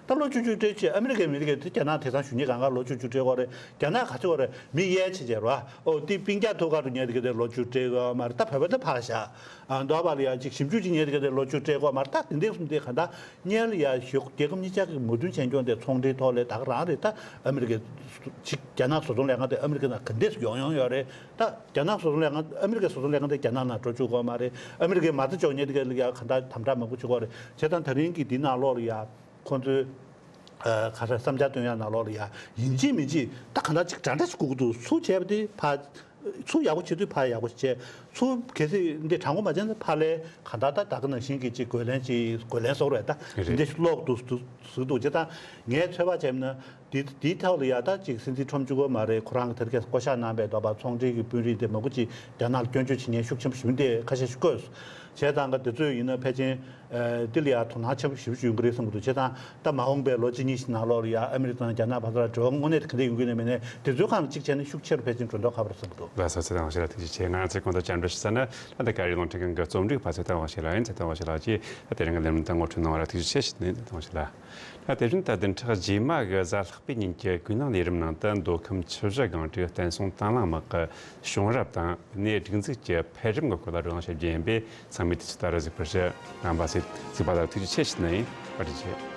ད་ལོ་བཅུ་བཅུ་སྤྲད་ཆེད་ཨ་མི་རི་ཀའི་མི་རིགས་དེ་རྒྱ་ནག་དེང་སང་གཞོན་སྐྱེས་གང་ག་ལོ་བཅུ་བཅུ་སྤྲད་ཀྱི་ཡོད་རེད། རྒྱ་ནག་ག་ཚོད་ཡོད་རེད། མི་གཡས་ཆེ་ཆེ་རེད་བ། ཨོ་དེ་སྤུན་ཀྱག་ཐུག་ག་རུ་ཉལ་དེ་ག་དེ་ལོ་བཅུ་སྤྲད་ཀྱི་ཡོད་མ་རེད། ད་བོད་པ་འདི་ཕར་བཞག་ཨ་མདོ་བ་ལ་ཡ་ཅིག་ཞིབ་འཇུག་ཅིག་ཉལ་དེ་ག་དེ་ལོ་བཅུ་སྤྲད་ཀྱི་ཡོད་མ་རེད། ད་དེ་འདྲ་གསུམ་དེ་ག་ད་སྔོན་ལ་ཡ་ཞོག་རྒྱལ་ཁབ་གཉིས་ཆ་གི་མོས་མཐུན་བྱས་ཀྱི་ཡོད་དེ་ཚོང་འབྲེལ་ཐོག་ལས་ད་ག་རང་རེད། ད་ཨ་མི་རི་ཀའི་ཅིག་རྒྱ་ནག་བཟོ་ཚོང་ལས་ཁང་དེ་ཨ་མི་རི་ཀ་ནང་ག་འདྲ་ཡོང་ཡོང་ཡོད་རེད། ད་རྒྱ་ནག་བཟོ་ཚོང་ལས་ཁང་ཨ་མི་རི་ཀའི་བཟོ་ཚོང་ལས་ཁང་དེ་རྒྱ་ནག་ནང་འགྲོ་བཅུག་ཀྱི་ཡོད་མ་རེད། ཨ་མི་རི་ཀའི་མ་རྩ་འཇོག་ཉལ་དེ་ག་ལ་ཡ་ག་ད་དམ་དྲག་མང་པོ་བྱེད་ཀྱི་ཡོད་རེད། བྱས་ཙང་ད་རིང་གི་འདི་ནང་ལོགས་ལ་ཡ། ཁོང་ཚོའི་ཨ་ཁ་ཤས་བསམ་འཆར་བཏོན་ཡག་ནང་ལོགས་ལ་ཡ་ཡིན་གཅིག་མིན་གཅིག་ད་ག་འདྲ་ཅིག་འདྲ་འདྲ་ཞིག་དགོས་ཀྱི་འདུག་ཚུར་བྱས་པ་དེ་ཕར་ཚུར་ཡག་པོ་བྱེད་དུས་ཕར་ཡག་པོ་བྱས། ཚུར་གལ་སྲིད་འདི་དྲང་པོ་མ་བྱས་ན་ཕར་ལས་ག་འདྲ་ད་ད་ག་ནང་བཞིན་གྱི་ཅིག་རྒོལ་ལན་ཅིག་རྒོལ་ལན་སོགས་རེད། ད་རེད། འདི་འདྲ་ཞིག་ལོག་འདུག་འདུག་ཟེར་འདུག་བྱས་ཙང་ངས་ཚོད་དཔག་བྱས་ན་འདི་འདིའི་ཐོག་ལ་ཡ་ད་ཅིག་སྲིད་འཛིན་ཁྲོམ་གཅིག་པོ་མ་རེད། ཁོ་རང་གི་དེ་རིང་ཁ་སང་བསྐོ་བཞག་གནང་པའི་འདོད་པ་ཚོང་འབྲེལ་གྱི་དཔོན་རིགས་དེ་མང་པོ་ཅིག་རྒྱ་ནག་ལ་སྐྱོན་བརྗོད་བྱེད་མཁན་ཤུགས་ཆེན་པོ་ཞིག་འདི་ཁ་ཤས་ཤིག་བསྐོས་སོང་། བྱས་ཙང་ག་དེ་ཚོས་ཡིན་ན་ཕལ་ཆེར། ཨ་འདི་ལ་ཡང་དོ་སྣང་ཆེན་པོ་ཞེ་པོ་ཅིག་ཡོང་གི་རེད་བསམ་གྱི་འདུག་བྱས་ཙང་ད་མ་འོངས་པའི་ལོ་གཅིག་གཉིས་ཤིག་ནང་ལོགས་ལ་ཡང་ཨ་མི་རི་ཀ་དང་རྒྱ་ནག་བར་དུ་ལ་འབྲེལ་བ་དངོས་གནས་དེ་ག་འདྲ་ཡོང་གི་ཡོད་ན་མེད་ན་དེ་ཚོའི་སྒང་ལ་གཅིག་བྱས་ན་ཤུགས་ཆེ་རུ་ཕལ་ཆེར་འགྲོ་མདོག་ཁ་པོ་རེད་བསམ་གྱི་འདུག་ལགས་སོ། ཚེ་དང་བ་ཞེ་ལ་ཐུགས་རྗེ་ཆེ། ང་ཚོས་གོང་དུ་བཅར་འདྲི་ཞུ་ས་ནི་ད་ལྟ་ཀ་རི་རླུང་འཕྲིན་ཁང་གི་རྩོམ་སྒྲིག་པ་ཚེ་དང་བ་ཞེ་ལགས་ཡིན། ཚེ་དང་བ་ཞེ་ལགས་ཀྱིས་ད་དེ་རིང་གི་ལས་རིམ་དེ་ངོ་སྤྲོད་གནང་བར་ཐུགས་རྗེ་ཆེ་ཞུ་ནས། ཚེ་དང་བ་ཞེ་ལགས། ད་དེ་བཞིན་ད་བདུན་ཕྲག་རྗེས་མ་གི་གཟའ་ལྷག་པའི་ཉིན་གྱི་ཀུན་གླེང་ལས་རིམ་ནང་དུ་མདོ་ཁམས་ཆུ་བཞི་སྒང་དྲུག་བསྟན་སྲུང་དྭང་བླངས་དམག་གི་བྱུང་རབས་དང་གནས་སྒྲིག་འཛུགས་ཀྱི་འཕེལ་རིམ་གྱི་སྐོར་ལ་བགྲོ་གླེང་བྱེད་རྒྱུ་ཡིན་པས་ཚང་མས་དུས་ཚོད་ལྟར་གཟིགས་པར་ཞུ། རྣམ་པ་ཚོས་གཟིགས་པ་ལ་ཐུགས་རྗེ་ཆེ་ཞུ་ནི་ཡིན། བཀའ་དྲིན་ཆེ།